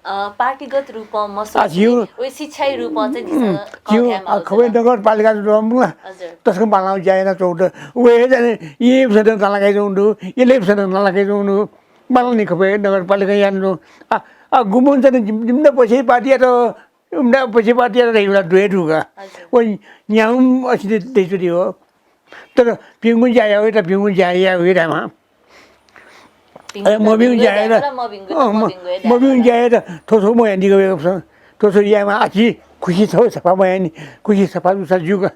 अ, पार्टीगत रूपं मस्वसे, आ, झीगु, वय् शिक्षाया रूपं चाहिँ झीसं, उम्, कः झीगु, कायेमाः आ, खबय् नगरपालिका जुल मखु ला। हजुर। तसकं बांलाःगु ज्या यानाच्वंगु दु। वय् हे चाहिँ येँयापिन्सं नं दांलाः काइच्वंगु दु, यलयापिन्सं नं दांलाः काइच्वंगु दु। बांलाः नि खबय् नगरपालिकां यानाच्वंगु। आ, आ, गुम्हं चाहिँ जिम-, जिमित पक्षपात यात, उमित पक्षपात यात धइगु ला दु हे दु का। हजुर। व न्याम्ह असित दइच्वनी हो। तर भिंगु ज्या याःगु हे त भिंगु ज्या याःगु हे धायेमाः। भिंगु अरे, त मभिंगु भिंगु ज्या हे यायेमाः, त, मभिंगु त अँ, म-, मभिंगु हे मभिंगु ज्या हे त थ्व थ्व मयानादिक वय्‌कःपिन्सं थ्व थ्व यायेमाः, आः झी खुसि थ्व सफा मयानि, खुसि सफा जूसा ज्यू का।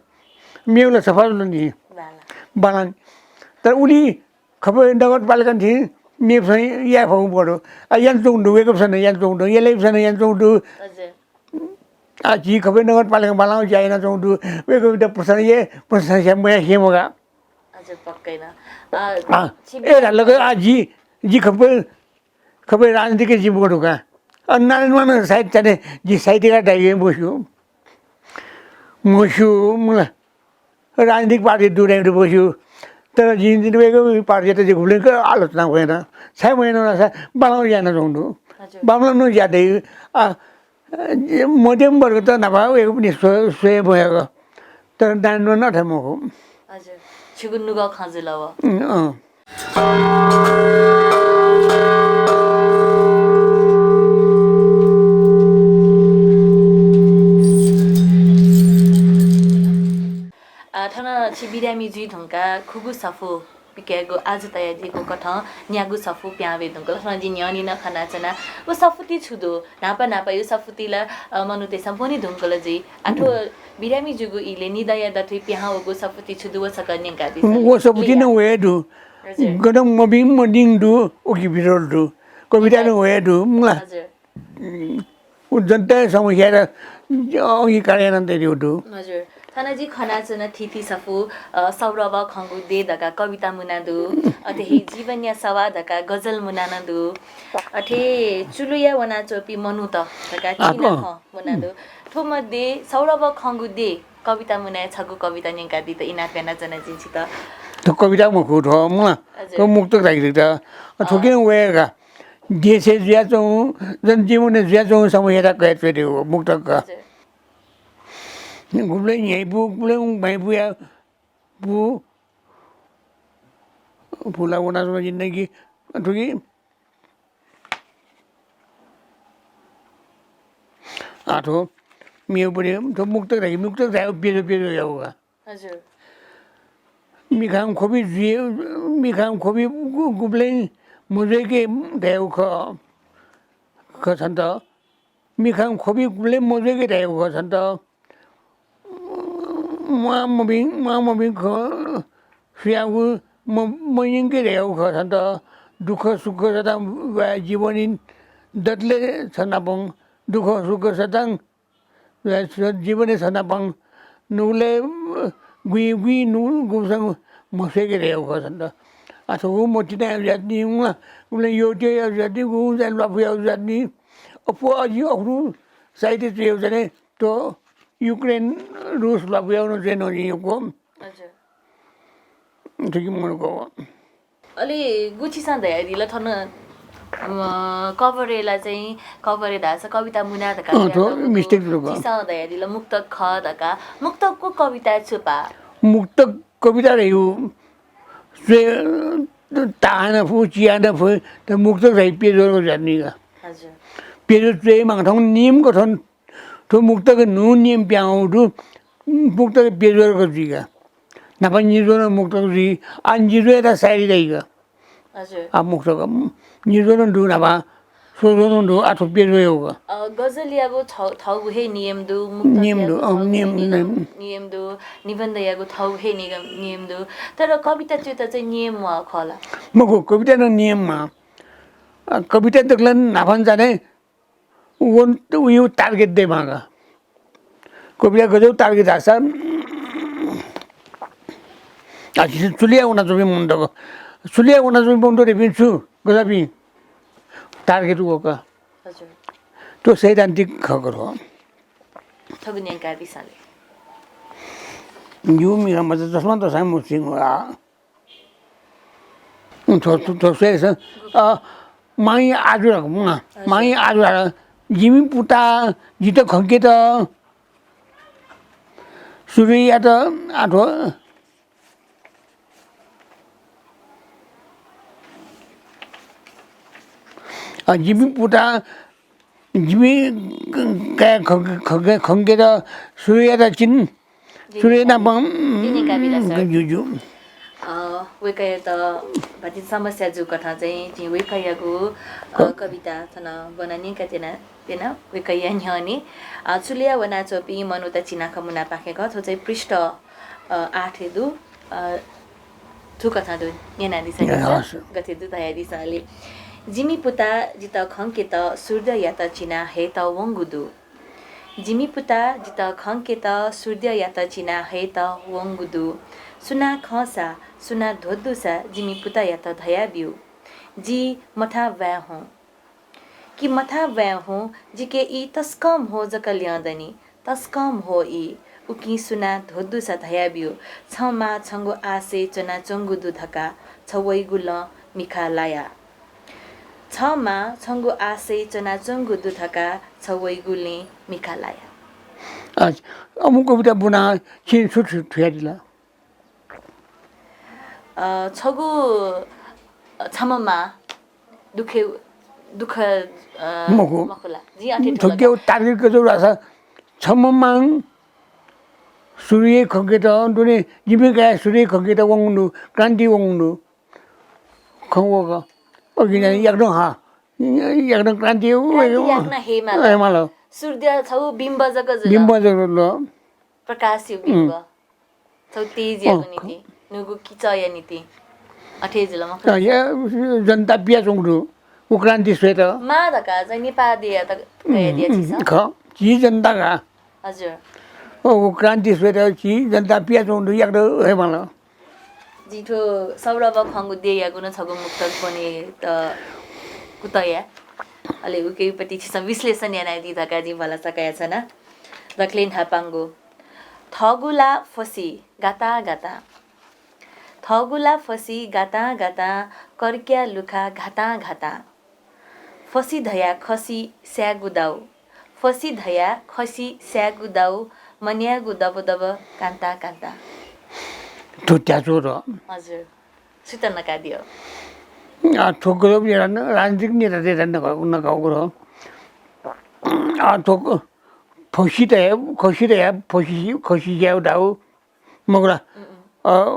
मेगु ला सफा जुल नि। बांलाः। बांलाः नि। तर उलि खबय् नगरपालिकां थें मेपिन्सं याये फुगु मदु। आ, यानाच्वंगु दु, वय्‌कःपिन्सं नं यानाच्वंगु दु, यलयापिन्सं नं यानाच्वंगु दु। हजुर। आ, झी खबय् नगरपालिकां बांलाःगु ज्या यानाच्वंगु दु, वय्‌कःपिन्त प्रशंसा याये, प्रशंसा याये मयाः सी मखु का। हजुर, पक्कै नं। अ, आ, छिपिं ए, धाल का, आ, जि, जि खबय्, खबय् राजनीतिकय् जि मदु का। अ, नारायणमान साहित्य चाहिँ जि साहित्यकार धाइगु मस्यू। मस्यू, मला। राजनीतिक पार्टी दु धइगु मस्यू। तर जिं, जिं वय्‌कःया पार्टीयात जि गुबलें आलोचना मयाना। छाय् मयाना धाःसा बांलाःगु ज्या यानाच्वंगु दु। हजुर। बांमलाःगु ज्या दइ। आ, मध्यम वर्गत नापं वय्‌कःपिनि स्व-, स्वये मफय्‌क। तर नारायणमान अथे मखु। हजुर। छिगु नुगः खँ जुल व। अ, थन छि बिरामी जुइ धुंकाः खुगू सफू पिकायेगु आजु तयादीगु कथं न्यागू सफू पिहां वये धुंकल। थन जिं न्ह्यःने नं खनाच्वना। व सफूति छु दु? न्हापा न्हापाया सफूति ला, अ, मनूतय्सं ब्वने धुंकल जुइ। आः थ्व बिरामी जूगु इलय् निदँया दथुइ पिहां वःगु सफूति छु दु, व छकः न्यंकादिसँ। व सफूति नं वये दु। हजुर। गनं मभिं मदिं दु, उकी भिरल दु। कविता नं वये दु, मला। हजुर। उ जनताया समस्यायात अंगीकार याना तयादीगु दु। हजुर। थन जिं खनाच्वना थीथी सफू, अ, सौरभ खंगु देय् धकाः कविता मुना दु। अथे हे जीवनया सवाः धकाः गजल मुना नं दु। अथे चुलुया वनाच्वंपिं मनूत धकाः चिनाखँ मुना दु। थ्व मध्ये सौरभ खंगु देय् कविता मुनाया छगू कविता न्यंकादीत इनाप यानाच्वना जिं छितः। थ्व कविता मखु, थ्व मला। हजुर। थ्व मुक्तक धाइगु दु। अ, थुकिं वय्‌का देशय् जुयाच्वंगु, जनजीवनय् जुयाच्वंगु समस्यायात कयाच्वनादीगु हो मुक्तक। हजुर। गुबलें न्ह्याइपु, गुबलें बांइपुया पु, पुला वनाच्वंगु जिन्दगी थुकी। आः थ्व मेगु पट्टि थ्व मुक्तक धाइ, मुक्तक धाइ प्यद्वः प्यद्वः याःगु का। हजुर। मिखां ख्वबि जुइ, मिखां ख्वबि गु-, गुबलें मजुइके धयागु खः, खः छन्त। मिखां ख्वबि गुबलें मजुइके धयागु खः छन्त। म्वाः मभिं, म्वाः मभिं खँ सुयागु म-, मयंके धयागु खः छन्त। दुःख सुख सदां व जीवनय् दतले छ नापं, दुःख सुख सदां व जीवनय् छ नापं। नुगलय् गुइगुइ नुगु गुबसं म्हस्वयेके धयागु खः छन्त। आः थ्व मतिनाया जातनी हुँ, गुबलें यःतय्‌या जातनी, गुबलें ल्वापुया जातनी। अप्वः अजि अख्रु साहित्य च्वयेगु जने थ्व युक्रेन, रुस ल्वापुयागु नं च्वये नं जिं यक्व। हजुर। थुकी मनूक। अले गु छिसं धयादिल थन, अ, कभरय् ला चाहिँ कभरय् धाःसा कविता मुना धकाः अँ, थ्व धयागु दु। Mistake जुल। छिसं धयादिल मुक्तक खः धकाः। मुक्तकको कविता छु पा? मुक्तक कविता धयागु च्वये ताहां नं फु, चिहां नं फु, तर मुक्तक धाइ प्यद्वःगु जातनी का। हजुर। प्यद्वः च्वयेमाःगु थौं नियम कथं थ्व मुक्तक न्हू नियम पिहां वःगु दु, मुक्तक प्यद्वःगु जुइ का। न्हापा निद्वः नं मुक्तक जुइ, आः निद्वःयात शायरी धाइ का। हजुर। आः मुक्तक निद्वः नं दु न्हापा, स्वद्वः नं दु, आः थ्व प्यद्वःगु का। अ, गजलयागु थौ-, थौगु हे नियम दु, मुक्तकयागु नियम दु, अँ, थौगु हे नियम, नियम, नियम। नियम दु, निबन्धयागु थौगु हे निगम, नियम दु। तर कविता च्वयेत चाहिँ नियम म्वाः खः ला? मखु, कविता नं नियम म्वाः। अ, कविता दकलं न्हापा नं जाने वन त उयो target दयेमाःगु। कविता गज्याःगु target धाःसा, आ, झी चुलिया वनाच्वंपिं मनूत, चुलिया वनाच्वंपिं मनूत धइपिं छु, गज्याःपिं target वःगु का। हजुर। थ्व सैद्धान्तिक खः का थ्व। थुगु न्यंकादिसँ ले। जिगु मिखा मचा चस्मा तःसां मस्यू आ। थ्व, थ्व, थ्व स्वयेसं, अ, मांया आज्वः, हजुर। मांया आज्वः, जिमि पुता जितः खंकेत सुरुयात, आ, थ्व, अ, जिमि पुता जिमि काय् खंके, खंके, खंकेत सुरुयात चिन, सुरुया नापं, ज्यू, ज्यू। अ, वय्‌कःयात भातिं समस्या जूकथं चाहिँ जिं वय्‌कःयागु, अ, कविता थन ब्वना न्यंका त्यना, त्यना वय्‌कःया न्ह्यःने। अ, चुलिया वनाच्वंपिं मनूत चिनाखँ मुनापाखें खः, थ्व चाहिँ पृष्ठ, अ, आठय् दु। अ, थुकथं दु, न्यनादिसँ, ए, हस्। गथे दु धयादिसँ ले। जिमि पुता जितः खंकेत सूर्ययात चिना हयेत वंगु दु। जिमि पुता जितः खंकेत सूर्ययात चिना हयेत वंगु दु। सुनां खंसा, सुनां ध्वदुसा जिमि पुतायात धयाब्यु। जि मथां ब्वाँय् हुँ। कि मथां ब्वाँय् हुँ, जिके ई तसकं म्हो जक ल्यं दनि, तसकं म्हो ई। उकिं सुनां ध्वदुसा धयाब्यु, छं मां छंगु आशय् च्वनाच्वंगु दु धकाः छ वइगु लँ मिखा लाया। छं मां छंगु आशय् च्वनाच्वंगु दु धकाः छ वइगु लँ मिखा लाया। अच्छा, अ, मु कविता ब्वना छिं छु छु धयादिल? अ, छगू, अ, छम्ह मां दुःखय्, दुःख, अ, मखु। मखु ला। जिं अथे थुके ठुलो तारिक जौ रासा छम्ह मां सूर्य खंकेत दुने जिमि काय् सूर्य खंकेत वंगु दु, क्रान्ति वंगु दु। खं वक। अघि नं हम्म। याकनं हा। याकनं क्रान्ति उ-, क्रान्ति उ-, याकनं हे माल। हे माल। सूर्य छगू बिम्ब जक जुल। बिम्ब जक जुल। प्रकाशया बिम्ब। हम्म। छगू तेजयागु अँ, निंतिं, नुगू किचःया निंतिं। अथे जुल मखु। अँ, या जनता पियाच्वंगु दु। उ क्रान्ति स्वयेत। मां धकाः चाहिँ नेपाः देय्‌यात कयादिया हम्म, छिसं? खः। झी जनता का। हजुर। अ, उ क्रान्ति स्वयेत झी जनता पियाच्वंगु दु, याकनं हे माल। जिं थ्व सौरभ खंगु देय्‌यागु नं छगू मुक्तक ब्वनेत कुतः याये। अले उकिपति छिसं विश्लेषण यानादी धकाः जिं भलसा कयाच्वना। दकले न्हापांगु। थःगु ला फसि गातागाता। थःगु ला फसि गातागाता, कर्क्या लुखा घाताघाता। फसि धया खसि स्यायेगु दाउ, फसि धया खसि स्यायेगु दाउ, मन्यायेगु दबदब कान्ता कान्ता। थ्व त्याचो र। हजुर। सुइत नकादियो? आ, थ्व गजब नेता न-, राजनीतिक नेता, नेता नका-, नकाउ ग्रह। आ, थ्व क-, फसि धया, खसि धया, फसि, खसि ज्याउ दाउ। मखु ला। अ,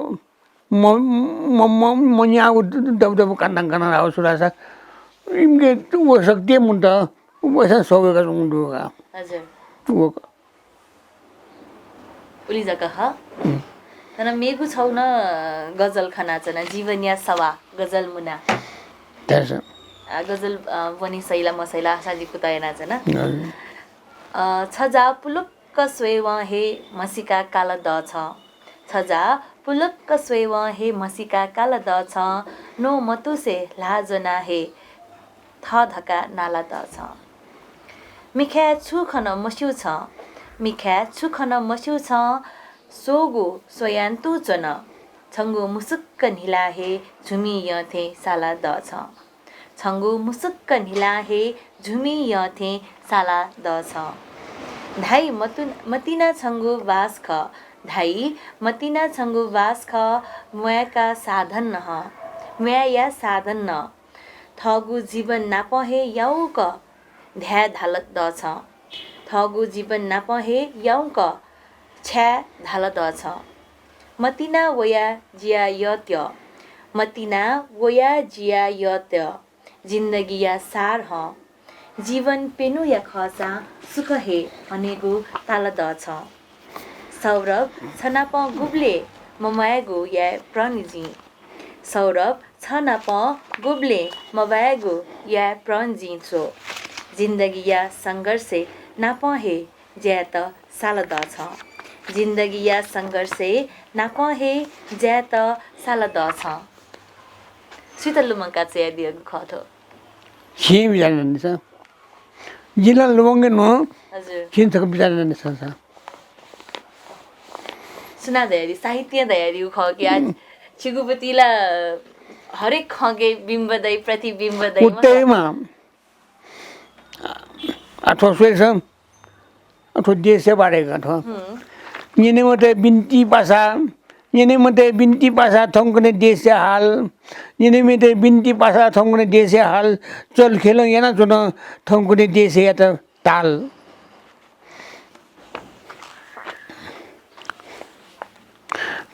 म, म, म, मन्याउ द-, दबदब कान्ता कान्ता धाउ सुरासा। इमिके व शक्ति मुन्त, वय्‌सं सौगय्‌का च्वंगु दु का। हजुर। व क- उलि जक ह। हम्म। तर मेगु छौ न गजल खनाच्वना, जीवनया सवाः, गजल मुना। धाःसा। आ, गजल, अ, ब्वने सइ ला मसइ ला आशा जि कुतः यानाच्वना। हजुर। अ, छजा पुलुक्क स्वयेवं हे म्हसीका काल दःछं। छजा पुलुक्क स्वयेवं हे म्हसीका काल दःछं। न्वँ मतुसे ल्हाः ज्वना हे थः धकाः नाला दःछं। मिखाय् छु खन मस्यू छं, मिखाय् छु खन मस्यू छं, स्वःगु स्वयां तुं च्वन। छंगु मुसुक्क न्हिला हे झुमि यं थें साला दःछं। छंगु मुसुक्क न्हिला हे झुमि यं थें साला दःछं। धाइ मतु-, मतिना छंगु बास खः, धाइ मतिना छंगु बास खः, म्वायेका साधन न हं, म्वायेया साधन न। थःगु जीवन नाप हे याउँक धाये धाल दःछं। थःगु जीवन नाप हे याउँक छाये धाल दःछं। मतिना वया जिया यःत्यः, मतिना वया जिया यःत्यः, जिन्दगीया सार हं। जीवन प्यन्हुया खःसां सुख हे हनेगु ताल दःछं। सौरभ, छ नाप गुबलें मम्वायेगु याये प्रण जिं। सौरभ, छ नाप गुबलें मम्वायेगु याये प्रण जिं च्वः। जिन्दगीया संघर्षय् नाप हे ज्यायेत साल दःछं। जिन्दगीया संघर्षय् नाप हे ज्यायेत साल दःछं। सुइत लुमंका च्वयादियागु खः थ्व? छिं बिचाः यानादिसँ। जिं ला लुमंके नं हजुर। छिं छकः बिचाः यानादिसँ। सुनां धयादी, साहित्यं धयादीगु खः कि आ, छिगु पति ला हरेक खँके बिम्ब दइ, प्रतिबिम्ब दइ, उत्तयमा। आ, थ्व स्वइसँ। आ, थ्व देशया बारे का थ्व। हम्म। न्यनेमातय् बिन्ति पासा, न्यनेमातय् बिन्ति पासा थौंकन्हय् देशया हाल। न्यनेमातय् बिन्ति पासा थौंकन्हय् देशया हाल। चलखेलं यानाच्वन थौंकन्हय् देशयात ताल।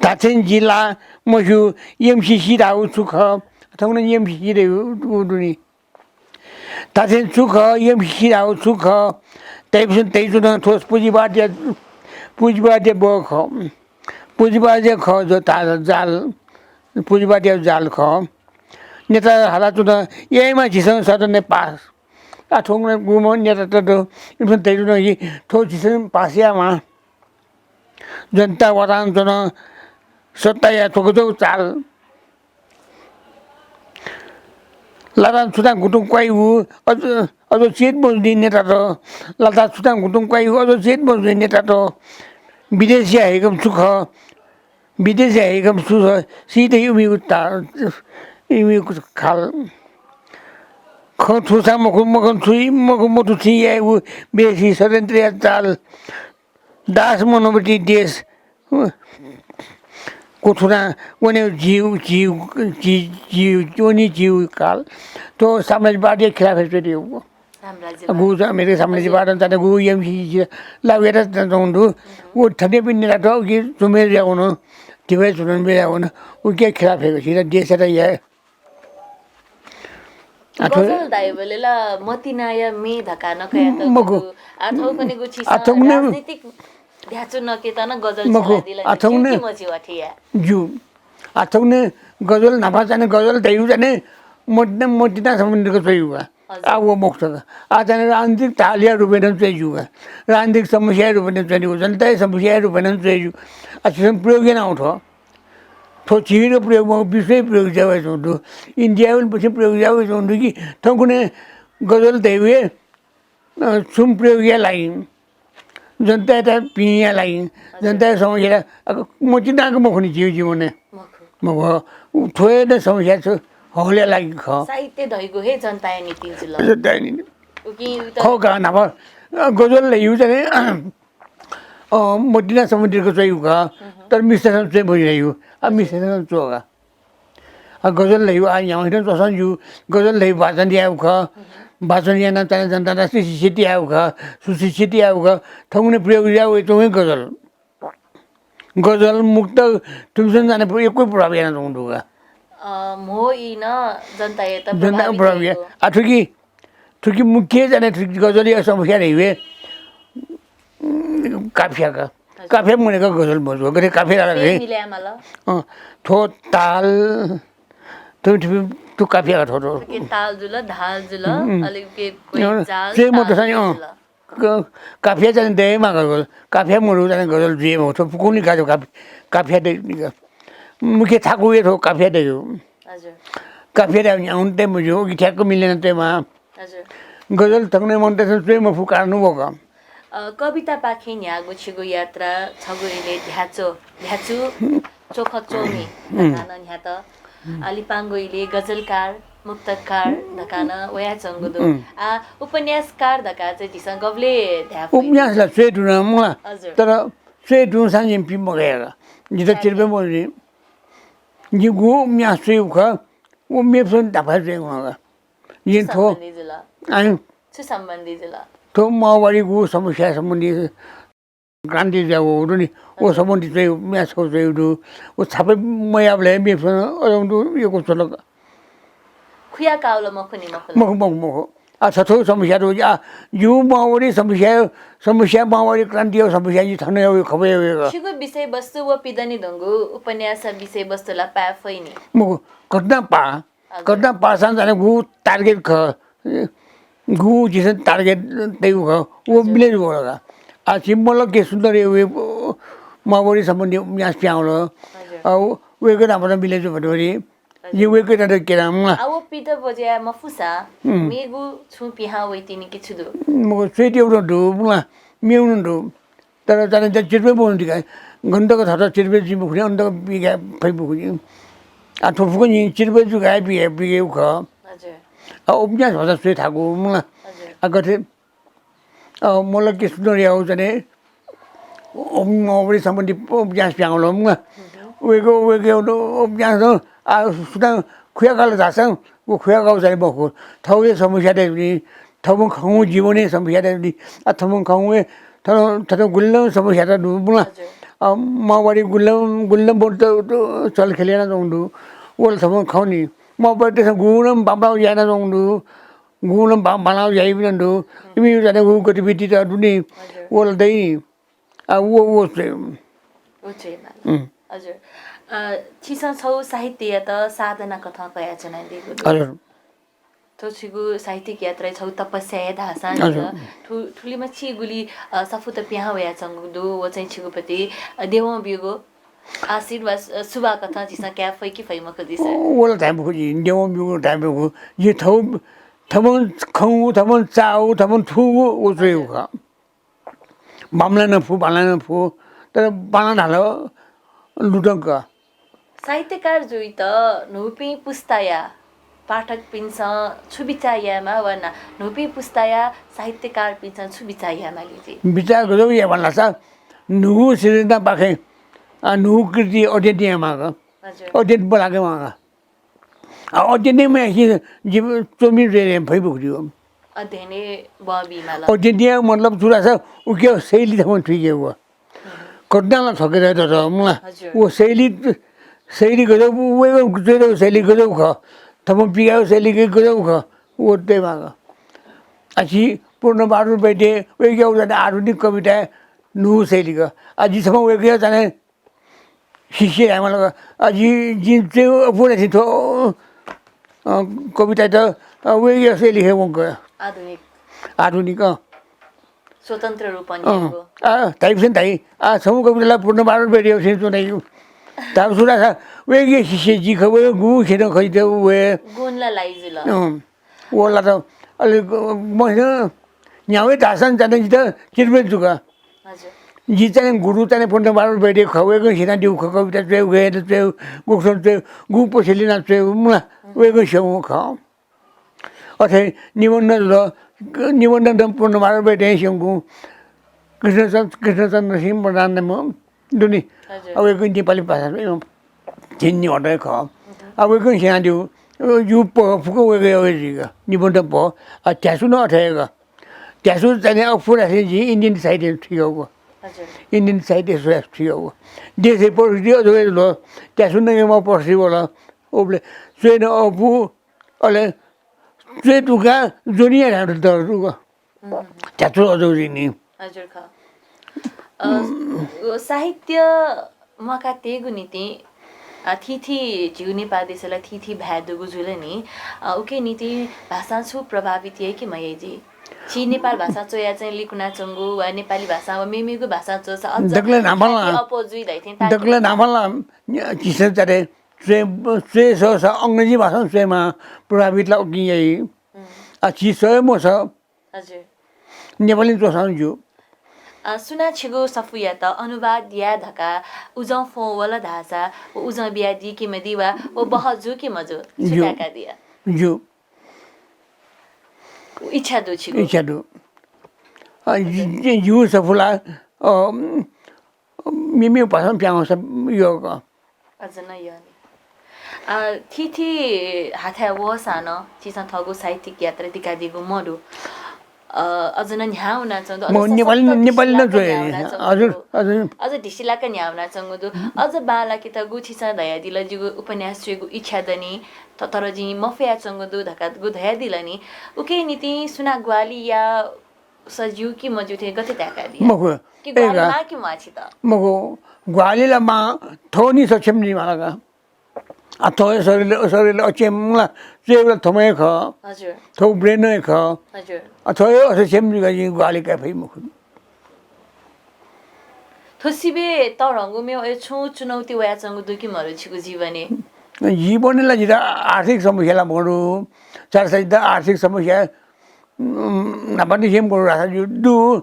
धात्थें जि ला मस्यू एमसीसी धाःगु छु खः। थौंकन्हय् एमसीसी धइगु दुनि। धात्थें छु खः, एमसीसी धाःगु छु खः, धइपिसं धयाच्वन थ्व पुँजीवादया, पुँजीवादया बहः खः। पुँजीवादया खः ज-, ता-, जाल, पुँजीवादया जाल खः। नेता हालाच्वन, यायेमा झीसं सदनय् पास। आ, थौंकन्हय् गुम्ह नेतात दु, इमिसं धयाच्वन कि थ्व झीसं पास यायेमा। जनता वातावरण च्वन, सत्ताया थ्व गजब चाल। लातां छुतां गुतुं क्वाइगु, अझ, अझ चेत मजूनि नेतात। लातां छुतां गुतुं क्वाइगु, अझ चेत मजूनि नेतात। विदेशया हइकम छु खः, विदेशया हइकम छु खः, सीत हे इमिगु ता-, इमिगु खाल। खँ थुसां मखु, मखु थुइ, मखु मथु थुइ याइगु बेसी षड्यन्त्रया चाल। दास मनोवृत्ति देश। क्वथुना वने जीव, जीव, जी-, जीव, वनी जीव काल। तो साम्राज्यवाद या खिलाफ है चोटी हो। साम्राज्यवाद। गु ज-, अमेरिका साम्राज्यवाद, तने गु एम सी जी लागू यात तन दु। वो थने पिन नेता तो कि जुमे जावन, दिवे जुनन बे जावन, वो के खिलाफ है, सीधा देश यात या। आ, थ्व गजल धाइबलय् ला मतिनाया मे धकाः नकयात मखु। दु। आ, थौंकन्हेगु छिसं आ, थौंकन्हे राजनीतिक ध्याचु नकेत नं गजल मखु। छलादिल आ, थौंकन्हे कि मजिवा थिया। जु। आ, थौंकन्हे गजल न्हापा चाहिँ गजल धाइगु चाहिँ मतिना, मतिना सम्बन्धीक च्वइगु का। हजुर। आ, वो मखु का। आ, चाहिँ राजनीतिक ढालया रूपय् नं च्वइगु का। राजनीतिक समस्या रूपय् नं च्वइगु, जनताया समस्या रूपय् नं च्वइगु। आ, छिसं प्रयोग याना उठो। थ्व झीगु प्रयोग मखु, विश्वय् प्रयोग जुयावइच्वंगु दु। इन्डियाय् नं पछि प्रयोग जुयावइच्वंगु दु कि थौंकन्हे गजल धाइबलय्, अ, छुं प्रयोग याये लागिं, जनतायात भिंया लागिं, जनताया समस्या, अ, मतिनाक मखु नि झीगु जीवनय्। मखु। मखु। उ थ्व हे नं समस्या छ, हलया लागि खः। साहित्य धइगु हे जनताया निंतिं जुल। जनताया निंतिं। उकिं उत खः का, न्हापा, अ, गजल धाइगु चाहिँ अ, मतिना सम्बन्धीक च्वइगु का, तर मिसासं च्वये मज्यू। आ, मिसासं च्वः का। आ, गजल धाइगु, आ, न्ह्यागु हिथं च्वःसां ज्यू, गजल धाइगु वाचन यायेगु खः। वाचन यानाः चाहिँ जनतायात शिक्षित यायेगु खः, सुशिक्षित यायेगु खः। थौंकन्हे प्रयोग जुयावइच्वंगु गजल। गजल, मुक्तक, थुमिसं चाहिँ यक्व प्रभाव यानाच्वंगु दु का। अ, म्हो ई नं जनतायात जनतायात प्रभावित प्रभाव या। याइगु। आ, थुकी, थुकी मुख्य चाहिँ थुकी गजलया समस्या धाइबलय् उम्, काफिया का। हजुर। काफिया मदय्‌क गजल मजू। गथे काफिया धाल फेरि गथे? मिले माल। अँ, थ्व ताल, थ्व, थ्व, थ्व काफिया का थ्व, थ्व। उके ताल जुल, धाल जुल, उम्, उम्। अले उके कोई अँ, जाल, च्वय् ताल मदुसां नि, अँ। जुल। क-, काफिया चाहिँ दयेमाः का गजल। काफिया मदु चाहिँ गजल जुइ मखु। थ्व फुक्कं नि का, काफि-, काफिया दइ नि का। मुख्य थाकु हे थ्व काफिया दइ। हजुर। काफिया दइ नि, अन तये मज्यू, उकी ठ्याक्क मिले याना तयेमाः। हजुर। गजल थौंकन्हे मनूतय्‌सं च्वये मफु कारण व का। अ, कवितापाखें न्ह्याःगु छिगु यात्रा, छगू इलय् ध्याचो, ध्याचु, च्वखँ च्वमि धकाः नं न्ह्यात। अ, लिपांगु इलय् गजलकार, मुक्तकार धकाः नं वयाच्वंगु दु। उम्। आ, उपन्यासकार धकाः चाहिँ झीसं गबलय् धाये फइ? उपन्यास ला च्वये धुन मला। हजुर। तर च्वये धुंसां जिं पि मगय् का। जितः चिर्पय् मजू नि। जिं गु उपन्यास च्वयागु खः, व मेपिसं न्हापा च्वयागु खः का। जिं छु थ्व सम्बन्धी जुल? आँय? छु सम्बन्धी जुल? थ्व माओवादीगु समस्या सम्बन्धी क्रान्ति जुयागु दु नि, व सम्बन्धी च्वयागु, म्ये छगू च्वयागु दु। व छापय् मयाःबलय् मेपिसं अजं दु यक्व च्वल का। खुया काःगु ला मखु नि, मखु ला? मखु, मखु, मखु। आ, छथो समस्या दु। आ, जिगु माओवादी समस्या, समस्या, माओवादी क्रान्तिया समस्या जि थन यावे, खबय् यावे का। छिगु विषयवस्तु व पिदने धुंगु उपन्यास विषयवस्तु ला पाये फइ नि? मखु, घटना पा। हजुर। घटना पासां जाने गु target खः, गु जिसन target तयु खः, वो हजुर। मिले जुल का। आ, छिं मल्ल के सुन्दर हे वे, माओवादी सम्बन्धी उपन्यास पिहां वल। हजुर। आ, व-, वेके नापं मिले जु भतोरी। हजुर। ये वेके नापं केराम। आ, वो पित बज्या मफुसा, हम्म। मेगु छुं पिहां वइतिनि कि छु दु? मखु, च्वय् त्यउ नं दु, मुला, मेउ नं दु। तर जाने जा चिर्पय् बहनी दिका। गन तक थःत चिर्पय् जुइ मखुनि, अन तक पिकाये फइ मखुनि। आ, थ्व फुक्क नि चिर्पय् जु गाये पिकाये, पिकाये खः। हजुर। आ, उपन्यास भचा च्वये थाकु, मुला। हजुर। आ, गथे, आ, मल्ल के सुन्दर याउ जाने, उप-, माओवादी सम्बन्धी उपन्यास पिहां वल, मुला। हजुर। वेके, वेके उपन्यास, आ, सुनां खुया काल धाःसां, व खुया काउ जाने मखु। थौंया समस्या दइ नि, थौं खंगु जीवनया समस्या दइ नि। आ, थौं खंगु हे, थौं, थौं गुल्लं समस्या दु, मुला। हजुर। आ, माओवादी गुल्लं, गुल्लं बहुत त, त चलखेल यानाच्वंगु दु। वल थौं खंगु नि। माओवादीतय्‌सं गुल्लं बांबांलाउ यानाच्वंगु दु। गुल्लं बां-, बांलाउ याइपिं नं दु। इमि जाने गु गतिविधि त दु नि। हजुर। वल दइ नि। आ, व, व चाहिँ। व चाहिँ माला। उम्। हजुर। अ, छिसं छौ साहित्ययात साधना कथं कयाच्वनादीगु दु। हजुर। थ्व छिगु साहित्यिक यात्राय् छगू तपस्या हे धाःसां हजुर। निगः। थु-, थुलिमछि गुलि, अ, सफूत पिहां वयाच्वंगु दु, व चाहिँ छिगु प्रति, अ, देवं ब्यूगु आशीर्वाद, अ, सुभाय् कथं झीसं काये फइ कि फइ मखु झीसं? ओ, वल धाये मखु जि, देवं ब्यूगु धाये मखु। जि थौ-, थमं खंगु, थमं चाःगु, थमन थूगु, व च्वयेगु हजुर। खः। बांमलाये नं फु, बांलाये नं फु, तर बांला धाल लुधंक। साहित्यकार जुइत न्हूपिं पुस्ताया पाठकपिन्सं छु बिचाः यायेमाः वा ना, न्हूपिं पुस्ताया साहित्यकारपिन्सं छु बिचाः यायेमाली जुइ? बिचाः गजब यायेमाः धाःसा न्हूगु सिर्जनापाखें आ, न्हू कृति अध्ययन यायेमाःगु। हजुर। अध्ययन बलाके माःगु। आ, अध्ययन यायेमाःसे जि च्वमि जुइ फइ मखु। अध्ययन हे बः बीमाल। अध्ययन यायेगु मतलब छु धाःसा उके शैली थःम्हं थुइकेगु। कथं ला थुइके दत मला। हजुर। व शैली, शैली गजब, वय्‌कलं च्वयेगु शैली गजब खः। थःम्हं पिकाःगु शैली गजब खः। व तयेमाःगु। आ, झी पूर्णबहादुर वैद्य वय्‌कःया उदाहरण आधुनिक कविताय् न्हू शैली खः। आ, जि छम्ह वय्‌कःया चाहिँ शिष्य धायेमाल का। आ, जि, जिं च्वयेगु अप्वः धाःसा थ्व, अ, कवितायात, अ, वय्‌कःया शैली हे वंक। आधुनिक। आधुनिक, अँ। स्वतन्त्र रूपं अँ। न्ह्याइगु। आ, धाइपिसं धाइ। आ, छम्ह कविता ला पूर्णबहादुर वैद्ययागु थें च्वनागु। धाःगु छु धाःसा वय्‌कःया शिष्य जि खः, वय्‌कलं गुगु ख्यलं खः जितः वये। गुण ला लाइ जुल। अँ। व ला त अले, अ, मसिनं न्ह्यावय् धाःसां चाहिँ जितः चित्त भ्रमित जुल का। हजुर। जि चाहिँ गुरु चाहिँ पूर्णबहादुर वैद्य खः, वय्‌कलं स्यनादीगु खः, कविता च्वयेगु, गय् याना च्वयेगु, गुकथं च्वयेगु, गुगु पक्षय् लिना च्वयेगु मला, वय्‌कलं स्यंगु खः। अथे निबन्ध जुल, निबन्ध नं पूर्णबहादुर वैद्यं स्यंगु, कृष्णचन्द्र, कृष्णचन्द्र सिंह प्रधान नाम दुनि। हजुर। आ, वय्‌कः नेपाली भाषा झिंनिगू हे खः। आ, वय्‌कलं स्यनादीगु, अ, जि पह फुक्क वय्‌कःया हे जुइगु, निबन्ध पह। आ, ध्यासु नं अथे हे खः। ध्यासु चाहिँ अप्वः धाःसा जिं Indian साहित्य थुइकागु। हजुर। Indian साहित्य स्वयाः थुइकागु। देशय् परिस्थिति अजू हे जुल। ध्यासु नकेमाःगु परिस्थिति वल। उबलय् च्वय् नं अःपु, अले च्वय् धुंकाः ज्वनी याये धुंकाः। हम्म। ध्यासु अजू जुइ नि। हजुर खः। अ, साहित्य म्वाकातयेगु निंतिं, अ, थीथी झीगु नेपाल देशय् ला थीथी भाय् दुगु जुल नि, अ, उकिया निंतिं भाषां छु प्रभावित याइ कि मयाइ जुइ? झी नेपाल भाषां च्वयाः चाहिँ लिकुनाच्वंगु वा नेपाली भाषां व मेमेगु भाषां च्वःसा अझ दकलय् न्हापां ला, ख्याति अप्वः जुइ धाइ थें ताकि दकलय् न्हापां ला, अ, झीसं चाहिँ च्वये, च्वये सःसा अंग्रेजी भाषां च्वयेमाः, प्रभावित ला उकिं याइ। हम्म। आ, झी सः हे मसः। हजुर। नेपालीं च्वःसां ज्यू। अ, सुनां छिगु सफूयात अनुवाद याये धकाः उजं फ्वं वल धाःसा व उजं बियादी कि मदी वा व बहः जू कि मजू? छु ज्यू। ताय्‌कादिया? ज्यू। इच्छा दु छिगु? इच्छा दु। अ, जि-, जि-, जिगु सफू ला, अ, मेमेगु भाषां पिहां वःसा यःगु। अझ नं यः नि। अ, थीथी हाथाय् वःसां नं छिसं थःगु साहित्यिक यात्रा दिकादीगु मदु। अ, अझ नं न्ह्याः वनाच्वंगु दु। अझ म नेपाली, सशक्त नेपाली नं ढिसिलाक च्वये। न्ह्याः वनाच्वंगु हजुर, दु। हजुर। अझ ढिसिलाक न्ह्याः वनाच्वंगु दु। अझ बांलाकेत गु छिसं धयादिल, जिगु उपन्यास च्वयेगु इच्छा दनि, थ-, तर जिं मफयाच्वंगु दु धकाः गु धयादिल नि। उकिया निंतिं सुनां ग्वाहालि या सः ज्यू कि मज्यू थें गथे ताय्‌कादिया? मखु। कि ग्वाहालि ए गा। माः कि म्वाः छित? मखु, ग्वाहालि ला माः, थ्व नि सक्षम जुइमाल का। आ, थ्व हे शरीर, शरीर अक्षम ला, च्वयेबलय् थ्वम्ह हे खः। हजुर। थ्व brain हे खः। हजुर। आ, थ्व हे असक्षम जुइका जिं ग्वाहालि काये फइ मखु। थ्व सिबें तःधंगु मेगु छुं चुनौती वयाच्वंगु दु कि मदु छिगु जीवनय्? जीवनय् ला जितः आर्थिक समस्या ला मदु। छाय्‌धाःसा जितः आर्थिक समस्या, उम्, न्हापांनिसें मदु धाःसा जि दु।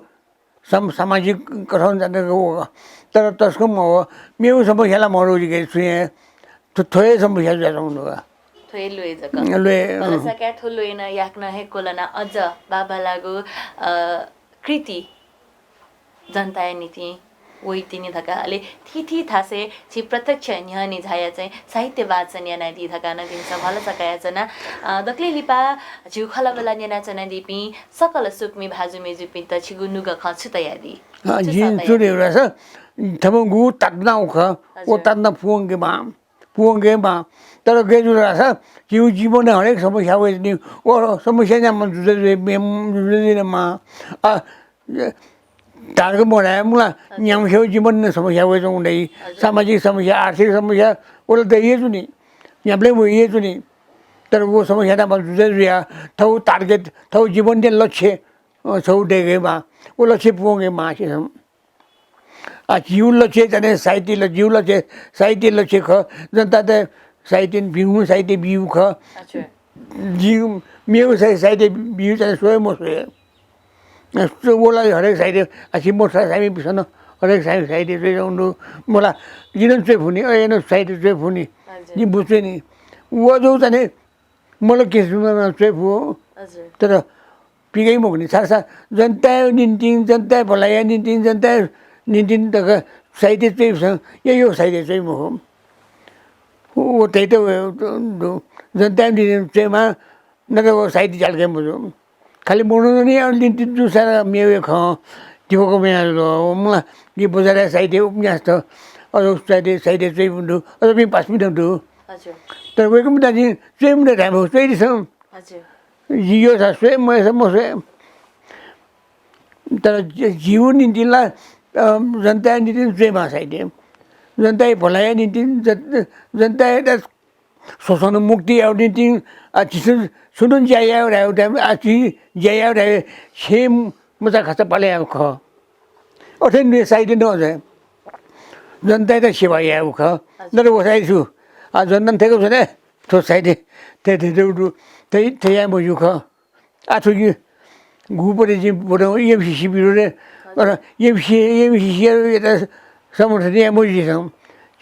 सम-, सामाजिक कथं जाने व, तर तसकं मव। मेगु समस्या ला मदु जिके छुं हे। थ्व, थ्व हे समस्या जुयाच्वंगु दु का। थ्व हे ल्वय् जक। ल्वय्, अँ। भलसा काय् थ्व ल्वय् नं याकनं हे क्वलना अझ बांबांलाःगु, अ, कृति जनताया निंतिं वइतिनि धकाः, अले थीथी थासय् झी प्रत्यक्ष न्ह्यःने झायाः चाहिँ साहित्य वाचन यानादी धकाः नं जिमिसं भलसा कयाच्वना। अ, दकलय् लिपा झीगु खँल्हाबल्हा न्यनाच्वनादीपिं सकल स्वकुमि भाजु मय्जुपिन्त छिगु नुगः खँ छु तयादी? अ, छु जिं सः छु तयादी? धयागु धाःसा, थःम्हं गु तातुनागु खः, व हजुर। तातुना पूवंकेमाः, पूवंकेमाः। तर गय् जुल धाःसा, झीगु जीवनय् हरेक समस्या वइतिनि, व समस्या न्ह्याम्ह जुजु जुइ, जुजु जुइमाः। अ, धारक मधाये मुला, हजुर। न्ह्याम्हस्यां जीवनय् समस्या वयाच्वंगु दइ। हजुर। सामाजिक समस्या, आर्थिक समस्या, व ला दइ हे जुनि। न्ह्याबलें वइ हे जुनि। तर व समस्या नाप जुजु जुयाः थःगु target, थःगु जीवनया लक्ष्य, अ, छगू दयेकेमाः। व लक्ष्य पूवंकेमाः छिसं। आ, जिगु लक्ष्य चाहिँ साहित्य ल-, जिगु लक्ष्य साहित्य लक्ष्य खः। जनतायात साहित्य भिंगु, साहित्य बीगु खः। अच्छा। जिगु, मेगु साहि-, साहित्य बीगु चाहिँ स्वये मस्वये। अ, स्व-, व ला हरेक साहित्य, आ, छि मोसा सामी बिसन हरेक साहि-, साहित्य च्वय् जूगु दु। मला, जिं नं च्वये फुनि, अय् नं साहित्य च्वये फुनि। हजुर। जिं बुझ्छु नि। व जू चाहिँ मल किसिमं च्वये फु। हजुर। तर पिकाइ मखुनि, छाय्‌धाःसा जनताया निंतिं, जनताया भलाइया निंतिं, जनताया निंतिं तक साहित्य च्वइपिसं यक्व साहित्य च्वइ मखु। व तय्त व दु। जनताया निंतिं च्वयेमाः, नत्र व साहित्य ज्याला काये मज्यू। खालि मनोरञ्जनया निंतिं जूसा मेगु खँ, धिबा कमय् जुल। व मला, जि बजारया साहित्य, उपन्यास त, अझ साहित्य, साहित्य च्वइपिं दु, अझ मेपिं पासापिं नं दु। हजुर। तर वय्कःपिन्त जिं च्वये मते धाये मखु, च्वयादिसँ। हजुर। जि यःसा स्वये, मयःसा मस्वये। तर जि-, जिगु निंतिं ला, अ, जनताया निंतिं च्वयेमाः साहित्य। जनताया भलाइया निंतिं, जन-, जनतायात शोषण मुक्ति यायेगु निंतिं, आ, झीसं छुं नं ज्या यायेगु धायेगु time, आ, झी ज्या यायेगु धायेगु छेँ मचा खचा पाले यायेगु खः। अथे हे साहित्य नं चाहिँ जनतायात सेवा यायेगु खः। हजुर। नत्र व साहित्य छु? आ, जनतां थथे यानाः थ्व साहित्य थथे, थथे, थथे, थथे याये मज्यू खः। आः थुकी गुगु पति जिं ब्वनागु एमसीसी विरोधय्, अन एमसी, एमसीसीयात समर्थन याये मज्यू झीसं।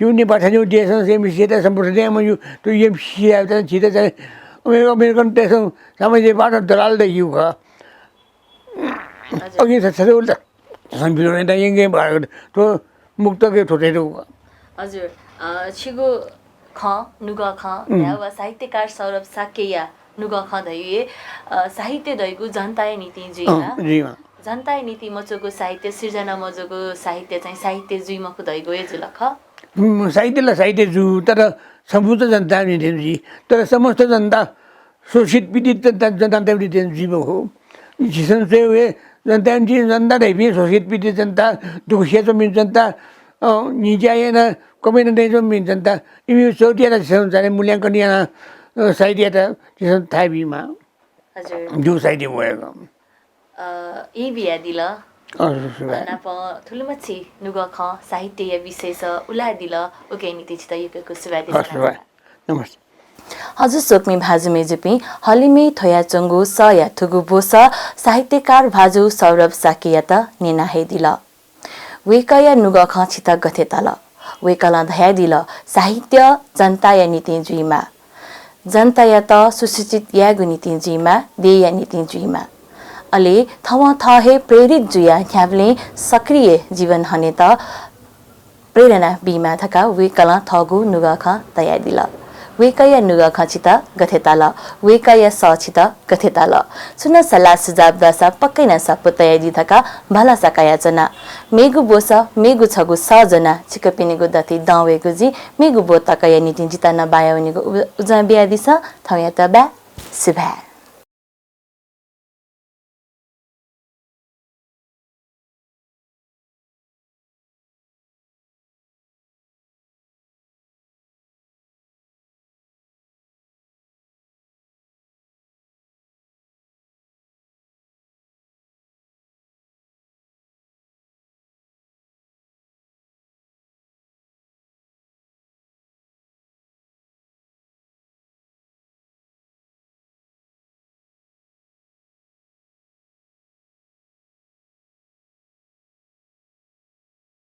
जिगु नेपाः थज्याःगु देशं एमसीसीयात समर्थन याये मज्यू। थ्व एमसीसीयात झीत चाहिँ अमे-, अमेरिकनतय्सं साम्राज्यवादं दलाल धयागु खः। हजुर। अघि छ-, छथ्याःगु ला झन विरोध यानाः यंके बार थ्व मुक्तकय् थ्व तय् दु। हजुर, अ, छिगु खँ, नुगः खँ, उम्। धयाः वा साहित्यकार सौरभ शाक्यया नुगः खँ धयागु हे, अ, साहित्य धइगु जनताया निंतिं जुइमाः। अँ, जुइमाः। जनताया निंतिं मच्वःगु साहित्य, सिर्जना मजूगु साहित्य चाहिँ साहित्य जुइ मखु धइगु हे जुल खः। उम्, साहित्य ला साहित्य जू, तर समस्त जनताया निंतिं जुइ। तर समस्त जनता शोषित पीडित जनता, जनताया निंतिं जुइ मखु। झीसं च्वयेगु हे जनताया निंतिं, जनता धइपिं शोषित पीडित जनता, दुःख सियाच्वंपिं जनता, अ, न्हिज्या यानाः कमय् यानाः दयाच्वंपिं जनता, इमिगु चौतारा झीसं चाहिँ मूल्यांकन यानाः, अ, साहित्ययात झीसं थाय् बीमाः। हजुर। जिगु साहित्य वय्कः। अ, ई बियादिल। अ, सुभाय्। अ, नापं थुलिमछि नुगः खँ साहित्यया विषयस उलादिल, उकिया निंतिं छितः यक्व यक्व सुभाय् देछाना। अ, सुभाय्। नमस्ते। हजुर स्वकुमि भाजु मय्जुपिं, हलिमय् थ्वयाच्वंगु सःया थुगु ब्वसः साहित्यकार भाजु सौरभ शाक्ययात न्यना हयेदिल। वय्कःया नुगः खँ छितः गथे ताल? वय्कलं धयादिल, साहित्य जनताया निंतिं जुइमाः। जनतायात सुशिक्षित यायेगु निंतिं जुइमाः, देय्या निंतिं जुइमाः। अले थवं थः हे प्रेरित जुयाः न्ह्याबलें सक्रिय जीवन हनेत प्रेरणा बीमाः धकाः वय्कलं थःगु नुगः खँ तयादिल। वय्कःया नुगः खँ छितः गथे ताल? वय्कःया सः छितः गथे ताल? छुं नं सल्लाह सुझाव दःसा पक्कै नं स्वापू तयादी धकाः भलसा कयाच्वना। मेगु ब्वसः, मेगु छगू सः ज्वनाः छिकपिनिगु दथुइ दं वयेगु जुइ। मेगु ब्व तकया निंतिं जितः नं बाया वनेगु उ-, उजं बियादिसँ। थौंयात बाय्, सुभाय्।